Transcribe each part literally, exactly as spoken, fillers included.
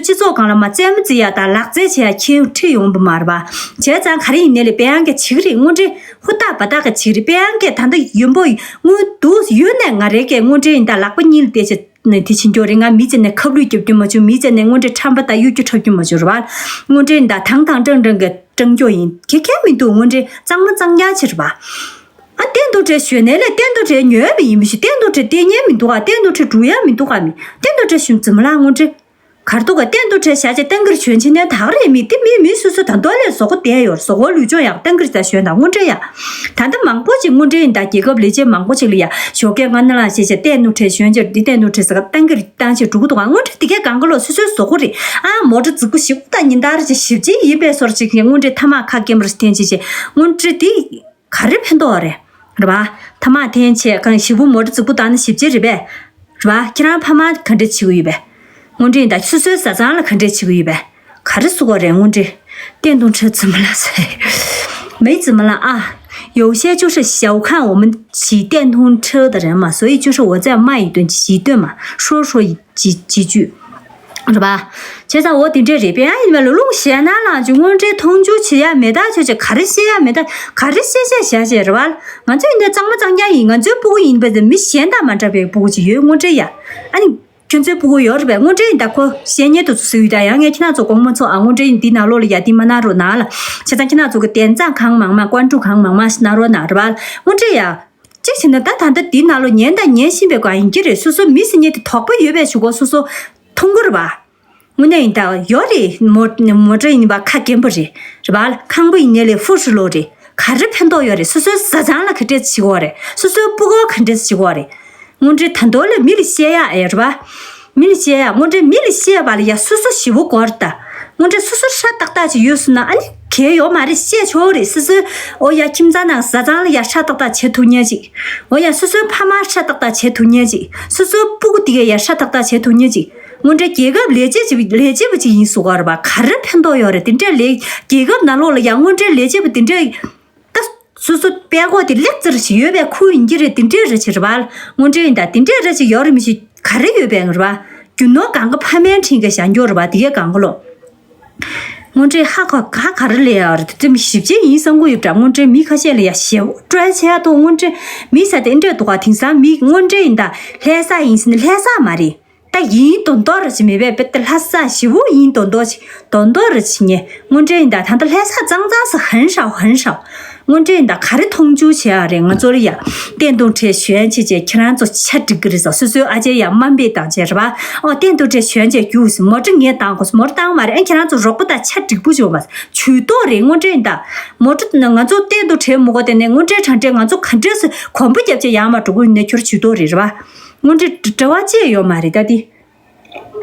སྤྱི་ཚོགས་སྒང་ལ་མ་རྩེད་མོ་རྩེ་ཡ་དང་ལག་རྩལ་བྱེད་ཡ་ཁྱེད་ཁྲིད་ཡོང་བ་མ་རེད་པ། བྱས་ཙང་ག་རེ་ཡིན་ནའི་ལས་པེ་ཡང་གི་བྱེད་ཀྱི་རེད། དངོས་འབྲེལ་ཧུར་ཐག་འབད་ཐག་གི་བྱེད་ཀྱི་རེད། པེ་ཡང་གི་ད་ལྟ་ཡོན་པོ་དངུལ་འདུག་ཡོད་ནས་ང་རེ་གའི་དངོས་འབྲེལ་ཡིན་ད་ལག་པ་གཉིས་ལ་བལྟས་བྱས་ནས་དེ་བྱེད་འགྱོ་རེད། ང་མི་ཚེ་ནས་ཁབ་ལུད་རྒྱབ་རྒྱུ་མ་བྱུང་། མི་ཚེ་ནས་དངོས་འབྲེལ་ཁྲམ་པ་དང་གཡོ་སྒྱུ་འཁྲབ་རྒྱུ་མ་བྱུང་རེད་པ། དངོས་འབྲེལ་ཡིན་ད་དང་དང་ཀྲང་ཀྲང་གི་ཀྲང་སྐྱོ་ཡིན། གེ་གེ་མི་འདུག་དངོས་འབྲེལ་གཙང་མ་གཙང་རྐྱང་ཕྱིར་པ། ཨ་བསྟན་དུང་ཁྲེ་ཞོན་ནས་ལས་བསྟན་དུང་ཁྲེ་ཉོས་པ་ཡིན་མི་ཤེས། བསྟན་དུང་ཁྲེ་བསྟན་ཉན་མི་འདུག་ག་བསྟན་དུང་ཁྲེ་འགྲུ་ཡ་མི་འདུག་ག་མི་བསྟན་དུང་ཁྲེ་ཞུ་ཙི་མ་ལ་དངོས་འབྲེལ་གར་འདུག་ག་བསྟན་དུང་ཁྲེ་བྱ་བྱེད་བསྟན་འགིར་ཞོན་ཕྱིན་ནས་ད་ག་རེ་མི་དེ་མི་མི་སུ་སུ་ད་འདོ་ལས་བཟོ་གོ་བསྡད་ཡོད། བཟོ་གོ་ལུས་སྦྱོང་ཡག་བསྟན་འགིར་ད་ཞོན་དང་དངོས་འབྲེལ་ཡ། ད་ལྟ་མང་པོ་ཅིག་དངོས་འབྲེལ་ཡིན་ད་རྒྱལ་ཁབ་ལས་བྱེད་མང་པོ་ཅིག་ལ་ཡ་ཞོགས་ཀས་ང་ནི་ལ་ཞེས་བྱ་བསྟན་དུང་ཁྲེ་ཞོན་ཕྱིར་འདི་བསྟན་དུང་ཁྲེ་ཟེར་ག་བསྟན་འགིར་བཏང་ཕྱིར་འགྲོ་གི་འདུག་ག་དངོས་འབྲེལ་དེ་གའི་གང་ག་ལོ་སུ་སུའི་བཟོ་གོ་རེད། ཨ་མོ་ཊ་རྫིག་པོ་ཞིག་ད་ཉིན་ལྟར་ཅིག་ཞིབ་ཅིག་ཡིན་པའི་སོར་ཅིག་དངོས་འབྲེལ་ཐ་མག་ཁ་སྐྱེན་པར་བསྟན་ཅིག་བྱས་དངོས་འབྲེལ་དེ། ག་རེ་ཕན་ཐོགས་རེད། རེད་པ། ཐ་མག་འཐེན་བྱས་གང་ཞེ་པོ་མོ་ཊ་རྫིག་པོ་བཏང་ན་ཞིབ་ཆ་རེད་པས། རེད་པ། ཁྱེད་རང་ཕ་མ་ག་འདྲ་བྱེད་ཀྱི་ཡོད་པས། དངོས་འབྲེལ་ཡིན་ད་སོ་སོའི་བཟའ་ཚང་ལ་ག་འདྲ་བྱེད་ཀྱི་ཡོད་པས། ག་རེ་བཟོ་གི་རེད་དངོས་འབྲེལ། བསྟན་དུང་ཁྲེ་ཙི་མ་ལ་ཟེར། མེ་ཙི་མ་ལ་ཨ། 有些就是小看我们起电动车的人嘛，所以就是我再骂一顿，几顿嘛，说说几几句。 རེད་པ། བྱས་ཙང་འོ་དེ་འདྲས་རེད་པས། ཡིན་པ་ལ་ལུང་གཞན་ན་ལངས་ཀྱི་དངོས་འབྲེལ་མཐོང་ཆུང་བྱེད་ཡ་མེད་ད་ཆོས་ཅིག་ག་རེ་བཤད་ཡ་མེད་ད་ག་རེ་བཤད་བཤད་བཞག་བྱས་རེད་པ། ང་ཚོ་ཡིན་ན་གཙང་མ་གཙང་རྐྱང་ཡིན། ང་ཚོའི་སྤུ་གུ་ཡིན་པ་དེ་མི་གཞན་དང་མ་འདྲ་བའི་སྤུ་གུ་ཅིག་ཡོད་དངོས་འབྲེལ་ཡ། ཨ་ནི། ཁྱོད་ཚོའི་སྤུ་གུ་ཡོད་རེད་པས་དངོས་འབྲེལ་ཡིན་ད་ཁོ་བཤད་ཉན་དུ་ཚོ་ཟེར་ཡོད་ད་ཡང་ངས་ཁྱེད་རང་ཚོ་དགོངས་མ་ཚོམ་ཨ་དངོས་འབྲེལ་ཡིན་འདི་ནང་ལོགས་ལ་ཡ་འདི་མ་གནང་རོགས་གནང་ལ། བྱས་ཙང་ཁྱེད་རང་ཚོ་གི་དན་རྩ་གང་མང་མང་ཀོན་ཀྲུ་གང་མང་མང་ཞིག་གནང་རོགས་གནང་རེད་པ། དངོས་འབྲེལ་ཡ། གཅིག་བྱས་ན་ད་ད་ལྟ་འདི་ནང་ལོ་ཉན་དང་ཉན་བཞིན་པའི་སྒང་ཡིན་གྱི་རེད། སོ་སོ་མི་ཟེར་མཁན་དེ་དོགས་པ་ཡོད་པའི་གཞུག་གུ་སོ་སོ་མཐོང་གི་རེད་པ། དངོས་གནས་ཡིན་ད་ཡོད་རེད། མོ་མོ་ཊ་ཡིན་པ་ཁ་སྐྱེན་པོ་རེད། རེད་པ། ཁང་པ་ཡིན་ནའི་ལས་ཧྥུ་ཧྲི་ལོ་རེད། ག་རེ་ཕན་ཐོགས་ཡོད་རེད། སོ་སོའི་བཟའ་ཚང་ལ་ག་འདྲས་བྱེད་ཀྱི་ཡོད་རེད། སོ་སོའི་སྤུ་གུར་ག་འདྲས་བྱེད་ཀྱི་ཡོད་རེད། དངོས་འབྲེལ་ད་དོ་ལ་མི་ལ་བཤད་ཡ་ཨེ་རེད་པ། མི་ལ་བཤད་ཡ་དངོས་འབྲེལ་མི་ལ་བཤད་པ་ལ་ཡ་སོ་སོ་ཞེ་པོ་དགོས་རེད་ད། དངོས་འབྲེལ་སོ་སོ་ཧྲ་ཏག་ཏག་ཅིག་ཡོད་སོང་ན་ཨ་ནི་གལ་ཡོད་མ་རེད། བཤད་ཆོག་རེད། སོ་སོའི་འོ་ཡ་ཁྱིམ་ཚང་ནང་བཟའ་ཚང་ལ་ཡ་ཧྲ་ཏག་ཏག་བྱེད་ཐུབ་མཁན་ཅིག་འོ་ཡ་སོ་སོའི་ཕ་མ་ཧྲ་ཏག་ཏག་བྱེད་ཐུབ་མཁན་ཅིག་སོ་སོའི་སྤུ་གུ་དེ་གས་ཡ་ཧྲ་ཏག་ཏག་བྱེད་ཐུབ་མཁན་ཅིག་དངོས་འབྲེལ་རྒྱལ་ཁབ་ལས་བྱེད་ཅིག་ལས་བྱེད་པ་ཅིག་ཡིན་ཟེར་གོ་རེད་པ། ག་རེ་ཕན་ཐོགས་ཡོད་རེད། དེ་འདྲས་ལས་རྒྱལ་ཁབ་ནང་ལོགས་ལ་ཡ་དངོས་འབྲེལ་ལས་བྱེད་པ་དེ་འདྲས། ད་སོ་སོ་དཔལ་འཁོར་དེ་ལེགས་ཙིར་ཞིག་ཡོད་པའི་ཁུལ་ཡིན་གྱི་རེད། དེ་འདྲའི་རེ་ཆེ་རེད་པ། དངོས་འབྲེལ་ཡིན་ད་དེ་འདྲའི་རེ་ཆེ་ཡོད་རེད་མི་ཤེས་ག་རེ་ཡོད་པའི་རེད་པ། རྒྱུ་ནོར་གང་ག་ཕ་མའི་འཕྲིན་གྱི་བཞག་འགྱོ་རེད་པ། དེ་གས་གང་ག་ལོ། དངོས་འབྲེལ་ཧ་ག་ག་ག་རེ་ལས་ཡོད་རེད། དེ་ཚོ་མི་ཞིབ་ཆ་ཡིན་བསམ་གི་ཡོད་འདྲ། དངོས་འབྲེལ་མི་ཁ་ཤས་ལ་ཡ་ཞེ་པོ་སྤྲོད་བྱས་ཡ་ཐོག་དངོས་འབྲེལ་མི་ས་དེ་འདྲས་འདུག་ག་དེང་སང་མི་དངོས་འབྲེལ་ཡིན་ད་ལྷ་ས་ཡིན་ཟེར་ན་ལྷ་ས་མ་རེད། ད་ཡིན་མདོག་མདོག་རེ་ཅིག་མེད་པས་དཔེ་ད་ལྷ་ས་ཞེ་པོ་ཡིན་མདོག་མདོག་ཅིག་མདོག་མདོག་རེ་ཅིག་ཉེ། དངོས་འབྲེལ་ཡིན་ད་ད་ལྟ་ལྷ་ས་ཙང་ཙང་སུ་ཧན་ཧྲའོ་ཧན་ཧྲའོ། དངོས་འབྲེལ་ཡིན་ད་ག་རེ་མཐོང་ཆུང་བྱེད་ཡ་རེད། ང་ཚོར་ཡ་བསྟན་དུང་ཁྲེ་ཞོན་བྱེད་བྱེད་ཁྱེད་རང་ཚོ་ཆ་འགྲིག་གི་རེད་ཟེར། སོ་སོའི་ཨ་ཅེ་ཡ་དམའ་འབེབས་བཏང་བྱས་རེད་པ། ཨོ་བསྟན་དུང་ཁྲེ་ཞོན་བྱེད་རྒྱུགས་ཟེར། མོ་ཊ་ངས་བཏང་དགོས་ཟེར། མོ་ཊ་བཏང་མ་རེད། ཨ་ཁྱེད་རང་ཚོ་རོགས་པ་དང་ཆ་འགྲིག་པོ་བྱོས་པ་ཇུས་གཏོགས་རེད། དངོས་འབྲེལ་ཡིན་ད་མོ་ཊ་ང་ཚོ་བསྟན་དུང་ཁྲེ་མོ་གོ་དེ་ནས་དངོས་འབྲེལ་དྲང་འབྲེལ་ང་ཚོ་ག་འདྲས་སུ་གོམ་པ་རྒྱབ་བྱས་ཡར་མར་འགྲོ་གི་ཡིན་ན་ཁྱོད་ཇུས་གཏོགས་རེད་རེད་པ། དངོས་འབྲེལ་འབྲེལ་བ་ཅི་ཡོད་མ་རེད་ད་དེ།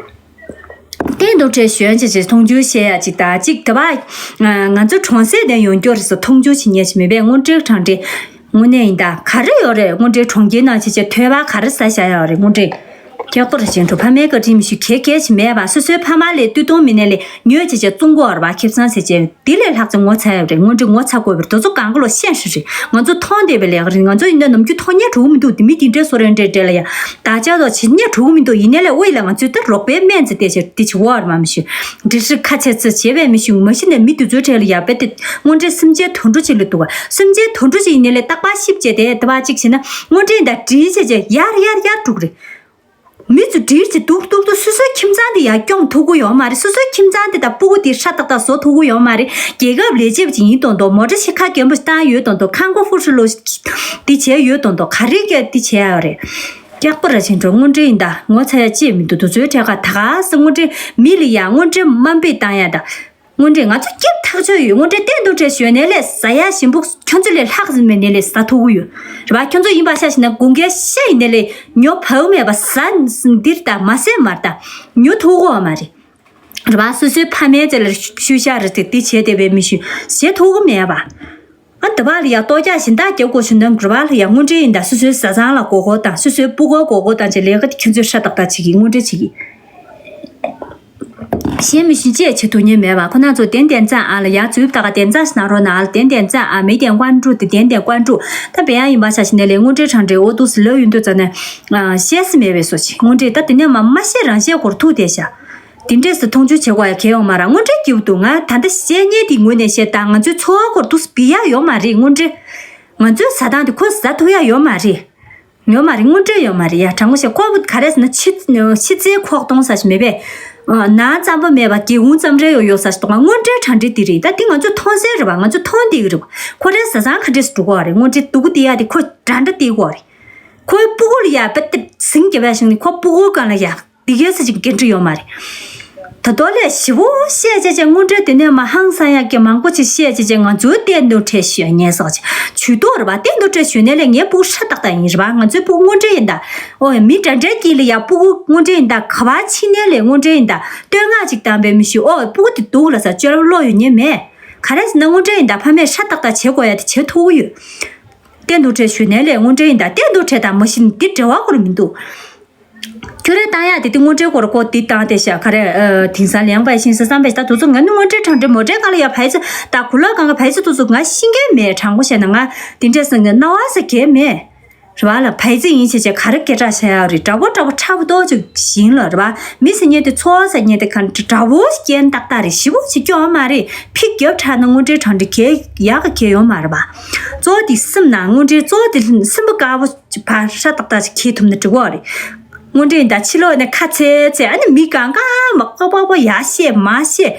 བསྟན་དུང་ཁྲེ་ཞོན་བྱེད་ཅེས་མཐོང་ཆུང་བྱེད་ཡ་ཅིག་ད་ཅིག་དེ་བ། ང་ཚོ་གྲོང་གསེབ་ནས་ཡོང་རྒྱུ་རེད་ཟེར་མཐོང་ཆུང་བྱེད་མཁན་ཞིག་མེད་པས་དངོས་འབྲེལ་དྲང་འབྲེལ། དངོས་གནས་ཡིན་ད་ག་རེ་ཡོད་རེད། དངོས་འབྲེལ་གྲོང་ཁྱེར་ནང་བྱེད་ཅེས་ཐོས་པ་ག་རེ་ཟ་བཞག་ཡོད་རེད་དངོས་འབྲེལ། ཁྱེད་ཀོ་ར་ཅན་གྲུ་ཕ་མའི་བཀའ་དྲིན་མི་ཞུ་གལ་གལ་ཞིག་མེད་པ། སོ་སོའི་ཕ་མ་ལས་སྟོད་ཐུང་མི་ནས་ལས་ཉོས་བྱེད་ཅེས་བཙོང་གོ་བར་བ་ཁེབས་སང་ཟེར་ཅེས། དེ་ལས་ལྷག་ཅིག་ངོ་ཚ་ཡོད་རེད། དངོས་འབྲེལ་ངོ་ཚ་དགོས་པར་དེ་ཚོ་གང་ག་ལོ་ཤེས་ཧྲི་རེད། ང་ཚོ་མཐོང་བསྡད་པའི་ལས་ཀ་རེད། ང་ཚོ་ཡིན་ན་ནམ་རྒྱུན་མཐོང་ཉན་གྲུག་མི་འདུག་དེ་མི་དེ་འདྲའི་སོ་རེ་འདྲའི་འདྲ་ལ་ཡ་ད་ཅག་ལོ་བྱེད་ཉན་གྲུག་མི་འདུག་ཡིན་ནའི་ལས་ཨོ་ཡི་ལ་ང་ཚོས་ད་རོགས་པའི་སྨན་རྩི་བལྟས་ཤེར་དེ་བྱེད་འོར་མ་མི་ཤེས། འདྲི་ཧྲི་ཁ་ཚེ་ཚེ་བྱེད་པའི་མི་ཤེས་མ་གཞི་ནས་མི་དེ་ཚོའི་གྲས་ལ་ཡ་བལྟས་ཏེ་དངོས་འབྲེལ་སེམས་ཅན་དུད་འགྲོ་ཅིག་ལ་འདུག་བ། སེམས་ཅན་དུད་འགྲོ་ཅིག་ཡིན་ནའི་ལས་རྟག་པར་ཤིབ་བྱས་ཏེ་དེ་བ་ཅིག་བྱས་ན་དངོས་འབྲེལ་ད་འདྲི་བྱས་བྱས་ཡར་ཡར་ཡར་འགྲོ་གི་རེད། མི་ཚོ་འདྲིར་གྱི་ཏུག་ཏུག་ཏུ་སོ་སོའི་ཁྱིམ་ཚང་དེ་ཡར་སྐྱོང་ཐུབ་ཀྱི་ཡོད་མ་རེད། སོ་སོའི་ཁྱིམ་ཚང་དེ་དང་སྤུ་གུ་དེ་ཧྲ་ཏག་ཏག་བཟོ་ཐུབ་ཀྱི་ཡོད་མ་རེད། རྒྱལ་ཁབ་ལས་བྱེད་པ་ཅིག་ཡིན་མདོག་མདོག་མོ་ཊ་ཤི་ཁ་རྒན་པོ་ཞིག་བཏང་ཡོད་མདོག་མདོག་ཁང་པ་ཧྥུ་ཧྲི་ལོ་དེ་བྱས་ཡོད་མདོག་མདོག་ག་རེ་གས་དེ་བྱས་ཡོད་རེད། སྐྱག་པ་ར་ཆེན་འགྲོ་དངོས་འབྲེལ་ཡིན་ད་ངོ་ཚ་ཡ་ཅེས་མི་འདུག་དུ་ཚོའི་གྲས་ཁ་ད་ག་ས་དངོས་འབྲེལ་མི་ལ་ཡ་དངོས་འབྲེལ་དམའ་འབེབས་བཏང་ཡ་ད། དངོས་འབྲེལ་ང་ཚོ་སྐྱིད་ཐག་ཆོད་ཡོད། དངོས་འབྲེལ་གཏན་དུ་བྲལ་ཞོན་ནས་ལས་ཟ་ཡ་ཞིམ་པོ་ཁྱོད་ཚོ་ལས་ལྷག་ཟིན་མེད་ནས་ལས་ཟ་ཐུབ་ཀྱི་ཡོད་རེད་པ། ཁྱོད་ཚོ་ཡིན་པ་ཤ་ཞིག་ན་དགུན་ཁའི་ཤ་ཡིན་ནས་ལས་ཉོ་བའུ་མེད་པ་ཟ་འདིར་ད་མ་ཟས་མར་ད་ཉོ་ཐུབ་ཀྱི་ཡོད་མ་རེད། རེད་པ། སོ་སོའི་ཕ་མའི་རྩེ་ལ་ཤུལ་བཞག་རེད་དེ་དེ་བྱས་བསྡད་པའི་མི་ཤུལ་བྱེད་ཐུབ་ཀྱི་མེད་པ། ཨ་ད་བ་ལ་ཡ་ལྟོ་རྒྱག་བཞིན་ད་རྒྱབ་དགོས་ཞུ་ན་རེད་པ་ལ་ཡ་དངོས་འབྲེལ་ཡིན་ད་སོ་སོའི་བཟའ་ཚང་ལ་མགོ་སྐོར་དང་སོ་སོའི་སྤུ་གུ་མགོ་སྐོར་དང་བཅས་ལས་ཀ་དེ་ཁྱོད་ཚོས་ཧྲ་ཏག་ཏག་བྱེད་ཀྱི་དངོས་འབྲེལ་བྱེད་ཀྱི། གཞན་མི་ཤི་ཅེས་བྱེད་ཐུབ་ཉེན་མེད་པ་ཁོ་ན་ཚོ་བདེན་བདེན་ཙང་ཨ་ལ་ཡ་འཛུལ་ད་ག་བདེན་ཙང་ཞིག་གནང་རོགས་གནང་ཨ་ལ་བདེན་བདེན་ཙང་ཨ་མི་བདེན་ཀོན་ཀྲུག་དེ་བདེན་བདེན་ཀོན་ཀྲུག་ད་བེ་ཡང་ཡིན་པ་ཤ་ཞིག་ནས་ལས་དངོས་འབྲེལ་དྲང་འབྲེལ་ཨོ་ཏུ་སི་ལོ་ཡོད་འདུག་ཙ་ནས་ཤེས་སི་མེད་པའི་སོ་ཆེ་དངོས་འབྲེལ་ད་དེ་ནས་མ་མ་ཤེས་རང་ཤེས་སྐོར་ཐུག་བསྡད་ཤག་དེ་འདྲས་སུ་མཐོང་ཆུང་བྱེད་དགོས་ཡ་གལ་ཡོད་མ་རེད། དངོས་འབྲེལ་སྐྱིད་པོ་འདུག་ང་ད་ལྟ་བཤད་མཁན་དེའི་ངོས་ནས་བཤད་ད། ང་ཚོའི་འཚོ་བ་ཁོར་འདུག་སེ་སྦི་ཡ་ཡོད་མ་རེད། དངོས་འབྲེལ་ང་ཚོའི་ཟ་སྟངས་དེ་ཁོ་ཟ་ཐུབ་ཡ་ཡོད་མ་རེད། ཡོད་མ་རེད། དངོས་འབྲེལ་ཡོད་མ་རེད་ཡ། དྲང་པོ་བཤད། ཁོ་བོ་ག་རེ་ཟེར་ན་ཕྱི་ཕྱི་རྩལ་ཁོག་སྟོང་ས་ཞིག་མེད་པས། ནང་ཙམ་པོ་མེད་པ་སྒེའུ་ཁུང་ཙམ་རེ་ཡོད་ཡོད་ས་ཞིག་འདུག་ང་དངོས་འབྲེལ་གྲ་སྒྲིག་དེ་རེད། ད་དེ་ང་ཚོ་མཐོང་གསལ་རེད་པ། ང་ཚོ་མཐོང་བསྡད་ཀྱི་རེད་པ། ཁོ་རའི་ཟ་ཟང་ག་འདྲས་སུ་འགྲོ་གི་རེད། དངོས་འབྲེལ་སྡུག་གུ་དེ་ཡ་དེ་ཁོ་འདྲ་འདྲ་བསྡད་ཀྱི་རེད། ཁོའི་སྤུ་གུ་ལ་ཡ་པ་དེ་ཟིང་རྒྱབ་ཡ་བཞག་ནས་ཁོ་སྤུ་གུ་སྒང་ལ་ཡ་དེ་གའི་ས་ཅིག་འགན་འཁྲི་ཡོད་མ་རེད། ད་དོ་ལས་ཞིབ་པོ་བཤད་བྱས་བྱས་དངོས་འབྲེལ་དེ་ནས་མ་ཧང་སང་ཡག་གི་མང་པོ་ཅིག་བཤད་བྱས་བྱས་ང་ཚོའི་གཏན་དུ་ཁྲལ་ཞུ་ཉན་སོགས་ཅིག་ཇུས་གཏོགས་རེད་པ། གཏན་དུ་ཁྲལ་ཞུ་ནས་ལས་ངའི་སྤུ་གུ་ཧྲ་ཏག་ཏག་ཡིན་རེད་པ། ང་ཚོའི་སྤུ་གུ་དངོས་འབྲེལ་ཡིན་ད། ཨོ་མི་འདྲ་འདྲའི་དཀྱིལ་ལ་ཡ་སྤུ་གུ་དངོས་འབྲེལ་ཡིན་ད། ག་པར་ཕྱིན་ནས་ལས་དངོས་འབྲེལ་ཡིན་ད། བསྟོད་བསྔགས་ཅིག་བཏང་པའི་མི་ཞུ། ཨོ་སྤུ་གུ་དེ་སྡུག་ལ་ས་སྤྱོད་ལམ་བློ་ཡོད་ཉན་མེད། ག་རེ་ཟེར་ན་དངོས་འབྲེལ་ཡིན་ད་ཕ་མས་ཧྲ་ཏག་ཏག་བྱེད་དགོས་ཡ་དེ་བྱེད་ཐུབ་ཀྱི་ཡོད། གཏན་དུ་ཁྲལ་ཞུ་ནས་ལས་དངོས་འབྲེལ་ཡིན་ད། གཏན་དུ་ཁྲལ་དང་མ་གཞི་ནས་འདི་འབྲེལ་བ་ཁོ་རང་མི་འདུག་ཁྱོད་རས་བཏང་ཡག་དེ་དེ་དངོས་འབྲེལ་སྐོར་ཁོ་འདི་བཏང་དེ་ཤ་ག་རེ། ཨ་དེང་སང་ལེན་པ་ཤིང་ས་བསམ་པའི་ད་དུ་ཚོ་ང་ནི་དངོས་འབྲེལ་དྲང་འབྲེལ་མོ་འབྲེལ་གང་ལ་ཡ་བལ་ཙི་ད་གུ་ལོག་གང་ག་བལ་ཙི་དུ་ཚོ་ང་ཤེས་མཁན་མེད། དྲང་པོ་བཤད་ན་ང་དེ་འདྲས་སེ་ངས་རྣ་བ་ས་གས་མེད་རེད་བ་ལ། བལ་ཙི་ཡིན་ཞེས་བྱས་ག་རེ་སྐད་གྲགས་བྱ་ཡག་རེད། དྲ་བོ་དྲ་བོ་ཁྲ་བོ་ཏོག་ཅིག་ཞིང་ལ་རེད་བ། མི་ཟེར་མཁན་དེ་ཚོ་ཟེར་མཁན་དེ་གང་དྲ་བོ་རྐྱེན་ཏག་ཏག་རེད། ཞིབ་པོ་ཞིག་སྐྱོ་བ་མ་རེད། ཕི་རྒྱབ་དྲག་ན་དངོས་འབྲེལ་དྲང་འབྲེལ་གས་ཡག་ག་གས་ཡོད་མ་རེད་བ། གཙོ་བོ་དེ་སེམས་ནང་དངོས་འབྲེལ་གཙོ་བོ་དེ་སེམས་པ་དཀར་པོ། ཕར་ཧྲ་ཏག་ཏག་ཅིག་འཁྱེར་ཐུབ་ན་འགྲིག་གོ་རེད། དངོས་འབྲེལ་ཡིན་ད་ཕྱི་ལོགས་ནས་ཁ་ཚེ་ཚེ་ཨ་ནི་མི་གང་ག་མ་ཀོ་པོ་པོ་ཡ་བཤད་མ་བཤད།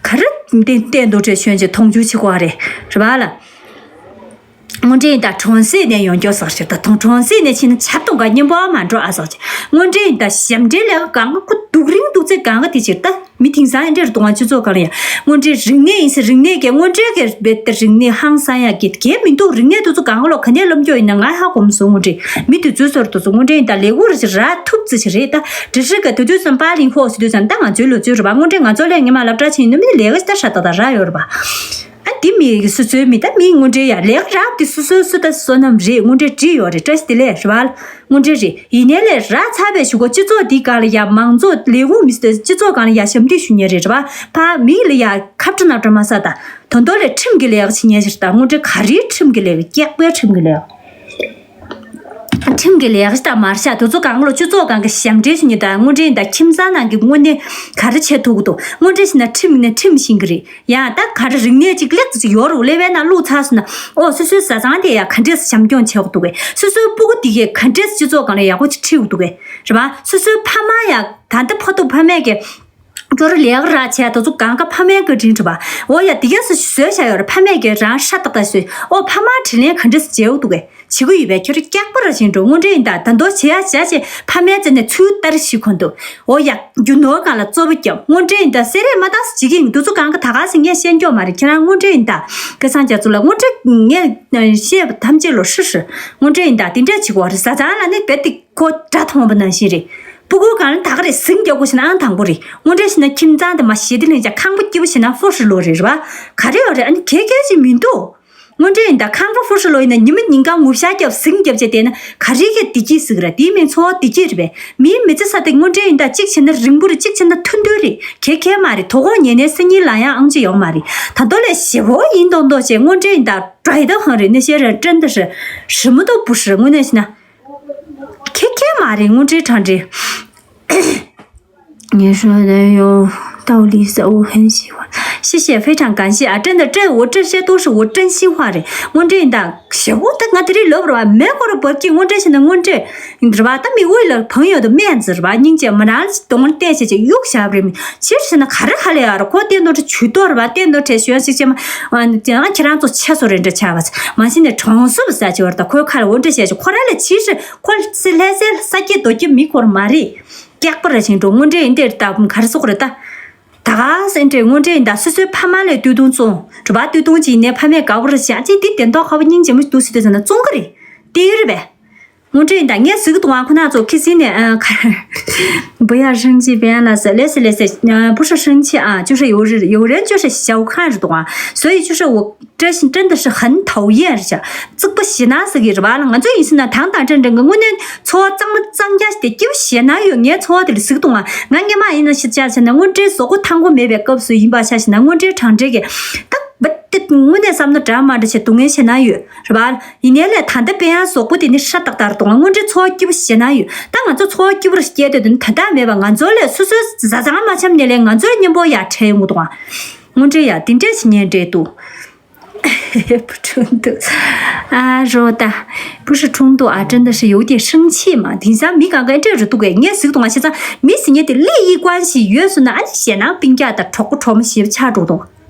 ག་རེ་འདི་གཏན་དུ་ཁྲལ་ཞུ་ཅིག་མཐོང་ཆུང་བྱེད་གོ་རེད་རེད་བ་ལ། དངོས་འབྲེལ་ཡིན་ད་གྲོང་གསེབ་ནས་ཡོང་རྒྱུ་ཟེར་ཞིག་ད་དུང་གྲོང་གསེབ་ནས་ཕྱིན་ན་ཆབ་ཏོ་ག་སྙིང་པོ་མ་འགྲོ་ཨ་ཟེར་ཞིག་དངོས་འབྲེལ་ཡིན་ད་ཞབས་འདྲེན་ལས་ཀ་གང་ག་ཁོ་སྡུག་རིང་སྡུག་ཚད་གང་ག་དེ་ཅིག་ད། མི་དེང་སང་ཨེ་འདྲ་རེད་འདུག་ང་སྤྱི་ཚོགས་སྒང་ལ་ཡ། དངོས་འབྲེལ་རིག་གནས་ཡིན་ཟེར། རིག་གནས་ཀྱི་དངོས་འབྲེལ་གྱི་རྦད་དེ་རིག་གནས་ཧང་སང་ཡ་གི་གལ་མི་འདུག་རིག་གནས་དེ་ཚོ་གང་ག་ལོ་ག་ནས་ལབ་རྒྱུ་ཡིན་ན་ང་ཧ་གོ་མ་སོང་། དངོས་འབྲེལ་མི་དེ་ཚོའི་ཟུར་དེ་ཚོ་དངོས་འབྲེལ་ཡིན་ད་ལས་ཁུར་ཞིག་རག་ཐུབ་ཙི་ཞིག་རེད་ད། འདྲི་ཧྲི་ག་དེ་དུས་ཙམ་པར་ལིང་ཧོ་ཟེར་དུས་ཙམ་ད་ང་ཚོའི་ལོ་ཚོད་རེད་པ། དངོས་འབྲེལ་ང་ཚོ་ལས་ངེས་མ་སློབ་གྲྭ་ཕྱིན་ནས་མི་ལས་ཀ་ཞིག་ད་ཧྲ་ཏག་ཏག་རག་ཡོད་རེད་པ། ཨ་དེ་མི་སོ་སོའི་མི་ད་མི་དངོས་འབྲེལ་ཡ་ལས་ཀ་རག་དེ་སོ་སོའི་སུ་ད་བསོད་ནམས་རེད། དངོས་འབྲེལ་བྲིས་ཡོད་རེད། བཀྲ་ཤིས་བདེ་ལེགས་རེད་པ། དངོས་འབྲེལ་རེད། ཡིན་ནའི་ལས་རག་ཚར་བའི་གཞུག་གུ་སྤྱི་ཚོགས་འདིའི་སྒང་ལ་ཡ་མང་ཚོགས་ལས་ཁུངས་མི་སྲིད་སྤྱི་ཚོགས་སྒང་ལ་ཡ་ཞབས་འདེགས་ཞུ་མཁན་རེད་རེད་པ། ཕ་མི་ལ་ཡ་ཁ་བྲོ་ནག་བྲོ་མ་ས་ད་དོན་དོ་ལས་ཁྲིམས་ཀྱི་ལས་ཀ་བྱེད་མཁན་ཞིག་ད་དངོས་འབྲེལ་ག་རེའི་ཁྲིམས་ཀྱི་ལས་ཀ་སྐྱག་པའི་ཁྲིམས་ཀྱི་ལས་ཀ་ཁྲིམས་ཀྱི་ལས་ཀ་ཞིག་ད་མར་ཤ་དེ་ཚོ་གང་ག་ལོ་སྤྱི་ཚོགས་སྒང་གི་ཞབས་འདྲེན་ཞུ་མཁན་ད་དངོས་འབྲེལ་ཡིན་ད་ཁྱིམ་ཚང་ནང་གི་དངོས་གནས་ག་རེ་བྱེད་ཐུབ་ཀྱི་འདུག་དངོས་འབྲེལ་ཞུ་ན་ཁྲིམས་ནས་ཁྲིམས་ཤིང་གི་རེད། ཡང་ད་ག་རེ་རིག་གནས་ཅིག་ལེགས་ཅིག་ཡོད་རུང་ཀླད་པའི་ནང་བླུགས་ཚར་སོང་ན་ཨོ་སོ་སོའི་བཟའ་ཚང་དེ་ཡང་ག་འདྲས་བྱམས་སྐྱོང་བྱེད་དགོས་འདུག་གས། སོ་སོའི་སྤུ་གུ་དེ་གས་ག་འདྲས་སྤྱི་ཚོགས་སྒང་ལ་ཡག་པོ་ཅིག་ཁྲིད་དགོས་འདུག་གས་རེད་པ། སོ་སོའི་ཕ་མ་ཡང་ད་ལྟ་ཕ་ཐུག་ཕ་མས་ཀྱི་སྐྱོ་རུ་ལས་ཀ་རག་བྱས་དེ་ཚོ་གང་ག་ཕ་མའི་བཀའ་དྲིན་རེད་པ། ཨོ་ཡ་དེ་གས་སུ་བཟོས་བཞག་ཡོད་རེད། ཕ་མས་ཀྱི་རང་ཧྲ་ཏག་ཏག་བཟོས། ཨོ་ཕ་མ་དྲིན་ལན་ག་འདྲས་བྱེད་དགོས་འདུག་གས། བྱེད་ཀྱི་ཡོད་པས་ཁྱོད་རང་སྐྱག་པ་ར་བཞིན་འགྲོ། དངོས་འབྲེལ་ཡིན་ད་ད་མདོ་བྱེད་ཡ་བྱ་ཞེས་ཕ་མའི་རྩ་ནས་ཚུར་ལྟར་ཞིག་གོ་འདུག་ཨོ་ཡ་རྒྱུ་ནོར་སྒང་ལ་རྩོད་པ་རྒྱབ། དངོས་འབྲེལ་ཡིན་ད་སེ་རས་མ་བཏགས་སུ་བྱེད་ཀྱི་ཡིན། འདི་ཚོ་གང་ག་ད་ག་སེ་ངས་བཤད་མགྱོགས་མ་རེད། ཁྱེད་རང་དངོས་འབྲེལ་ཡིན་ད་སྐལ་བཟང་རྒྱ་མཚོ་ལ་དངོས་འབྲེལ་ངས་བཤད་པ་ཐམས་ཅད་ལོ་ཧྲི་ཧྲི། དངོས་འབྲེལ་ཡིན་ད་དེ་འདྲ་བྱེད་དགོས་རེད། བཟའ་ཚང་ལ་ནི་རྦད་དེ་ཁོ་དགྲ་མཐོང་བ་ནང་བཞིན་རེད། སྤུ་གུ་གང་ལ་ད་ག་རེད་ཟིང་རྒྱག་དགོས་ཞེ་ན་ཨང་དང་པོ་རེད། དངོས་འབྲེལ་ཞེ་ན་ཁྱིམ་ཚང་དེ་མ་ཞེ་དེ་ལེན་ཅག་ཁང་པ་སྐྱིད་པོ་ཞེ་ན་ཧྥོ་ཧྲི་ལོ་རེད་རེད་པ། ག་རེ་ཡོད་རེད། ཨ་ནི་གལ་གལ་ཅིག་མི་འདུག་དངོས་འབྲེལ་ཡིན་ད་ཁང་པ་ཧྥུ་ཧྲི་ལོ་ཡིན་ན་ཉི་མ་ཉིན་གང་ངུ་ཤ་རྒྱབ་ཟིང་རྒྱབ་བྱས་བསྡད་ན་ག་རེ་གི་བདེ་སྐྱིད་ཟིག་རེད། དེའི་མིང་འཚོ་བ་བདེ་སྐྱིད་རེད་པས། མིའི་མི་ཚེ་ས་དེ་དངོས་འབྲེལ་ཡིན་ད་གཅིག་བྱས་ན་རིང་པོ་རེད། གཅིག་བྱས་ན་ཐུང་ཐུང་རེད། གལ་གལ་མ་རེད། དོ་དགོང་ཉལ་ནས་སང་ཉིན་ལ་ཡང་ཨང་ཅི་ཡོང་མ་རེད། ད་དོ་ལས་ཞེ་བོ་ཡིན་མདོག་མདོག་བྱས་དངོས་འབྲེལ་ཡིན་ད་ཌ་རའི་ད་ཧང་རེད། ནི་ཤེས་རེད། ཀྲན་ད་ཧྲི་ཧྲི་མོ་ཏོ་བུ་ཧྲི་དངོས་གནས་བྱས་ན་གལ་གལ་མ་རེད། དངོས་འབྲེལ་དྲང་འབྲེལ། 你说的有道理，是我很喜欢。谢谢，非常感谢啊！真的，这我这些都是我真心话的。དངོས་འབྲེལ་ཡིན་ད་ཞེ་བོ་ད་ང་དེ་རིང་ལབ་ར་བ་མེད་ཁོ་ར་བབ་ཀྱི་དངོས་འབྲེལ་ཞེ་ན་དངོས་འབྲེལ་རེད་བ། ད་མི་དབུས་ལ་朋友的面子རེད་བ། སྙིང་རྗེ་མི་རང་གདོང་ལ་བལྟས་བྱས་ཀྱི་གཡུག་བཞག་རེད། མི་ཕྱིར་ཞེ་ན་ག་རེ་ཧ་ལས་ཡ་ར་ཁོ་བསྟན་དོ་ཁྲི་ཇུས་གཏོགས་རེད་བ། བསྟན་དོ་ཁྲི་གཞོན་ཞིག་ཅེ་མ་ང་ཁྱེད་རང་ཚོ་ཆེ་སོ་རེ་འདྲ་ཆགས་བ། མ་གཞི་ནས་གྲོང་སུབ་ཟ་ཅི་བར་ད་ཁོའི་ཁ་ལ་འོ་འདྲ་བཤད་ཅི་ཁོ་ར་ལ་ཕྱིར་ཁོ་ལྷ་སའི་ས་སྐྱེས་རྡོ་སྐྱེས་མི་ཁོ་ར་མ་རེད། སྐྱག་པ་ར་བཞིན་འགྲོ། དངོས་འབྲེལ་ཡིན་དེར་ད་ག་རེ་སོག་རེད་ད། ད་ག་སེ་འདྲའི་དངོས་འབྲེལ་ཡིན་ད་སོ་སོའི་ཕ་མ་ལས་སྟོད་ཐུང་བཙོང་། གྲུ་པ་སྟོད་ཐུང་ཅིག་ཡིན་ནའི་ཕ་མས་དགའ་པོ་ར་བྱ་ཅིག་འདི་དེ་མདོག་ཁ་བོ་སྙིང་རྗེ་མོ་ཞིག་འདུག་ཟེར་དུས་ཟེར་ན་བཙོང་གི་རེད། དེ་ཡོད་རེད་པས། དངོས་འབྲེལ་ཡིན་ད་ངས་ཟིག་གཏོང་བ་ཁོ་ན་ཚོ་ཁི་སི་ནས་ཨ་ཁ་不要生气，不要那些，类似类似，呃，不是生气啊，就是有人有人就是小看着的话，所以就是我 真是真的是很讨厌是 རྩིག་པ་ཞེ་ན་ཟེར་གི་རེད་བ་ལ། ང་ཚོ་ཡིན་ཟེར་ན་དང་དང་ཁྲན་ཁྲན་གི་དངོས་གནས་འཚོ་བ་གཙང་མ་གཙང་རྐྱང་ཞིག་དེ་སྐྱིད་པོ་ཞེ་ན་ཡོད། ངའི་འཚོ་བ་དེ་ལ་གཟིགས་གཏོང་བ་ང་སྔོན་མ་ཡིན་ན་ཤི་ཆ་ཟེར་ན་དངོས་འབྲེལ་གཟུགས་པོ་ཐང་པོ་མེད་པའི་སྐབས་སུ་ཡིན་པ་ཆ་ཞེ་ན་དངོས་འབྲེལ་དྲང་འབྲེལ་གི་ད་བ་ དངོས་གནས་བསམ་ན་འདྲ་མ་འདྲ་བྱས་སྡུག་བསྔལ་ཞེ་ན་ཡོད་རེད་པ། ཡིན་ནའི་ལས་ད་ལྟ་དཔེ་ཡང་གཟུགས་པོ་དེ་ནི་ཧྲ་ཏག་ཏག་རེད་འདུག་དངོས་འབྲེལ་ཚོར་བ་སྐྱིད་པོ་ཞེ་ན་ཡོད། ད་ང་ཚོ་ཚོར་བ་སྐྱིད་པོ་རེ་སྐྱེས་དུས་དེ་ནི་ད་ལྟ་མེད་པ་ང་ཚོ་ལས་སོ་སོའི་བཟའ་ཚང་མ་འཆམ་ནས་ལས་ང་ཚོའི་གཉེན་པོ་ཡར་འཕྲད་ཡོང་གི་འདུག་དངོས་འབྲེལ་ཡ་དེ་འདྲས་ཞིག་ཉན་འདྲས་འདུག 不冲突。啊，说的不是冲突啊，真的是有点生气嘛。དེང་སང་མི་གང་ག་འདྲ་རེད་འདུག་གས། ངས་གཟིགས་འདུག་ང་བྱས་ཙང་མི་ཟེར་མཁན་དེ་ལས་ཡིན་ཀ་ཞིག་ཡོད་སོང་ན་ཨ་ནི་ཞེད་སྣང་སྤུན་ཀྱག་དང་གྲོགས་པོ་གྲོགས་མོ་ཞེ་པོ་ཆགས་འགྲོ་འདུག་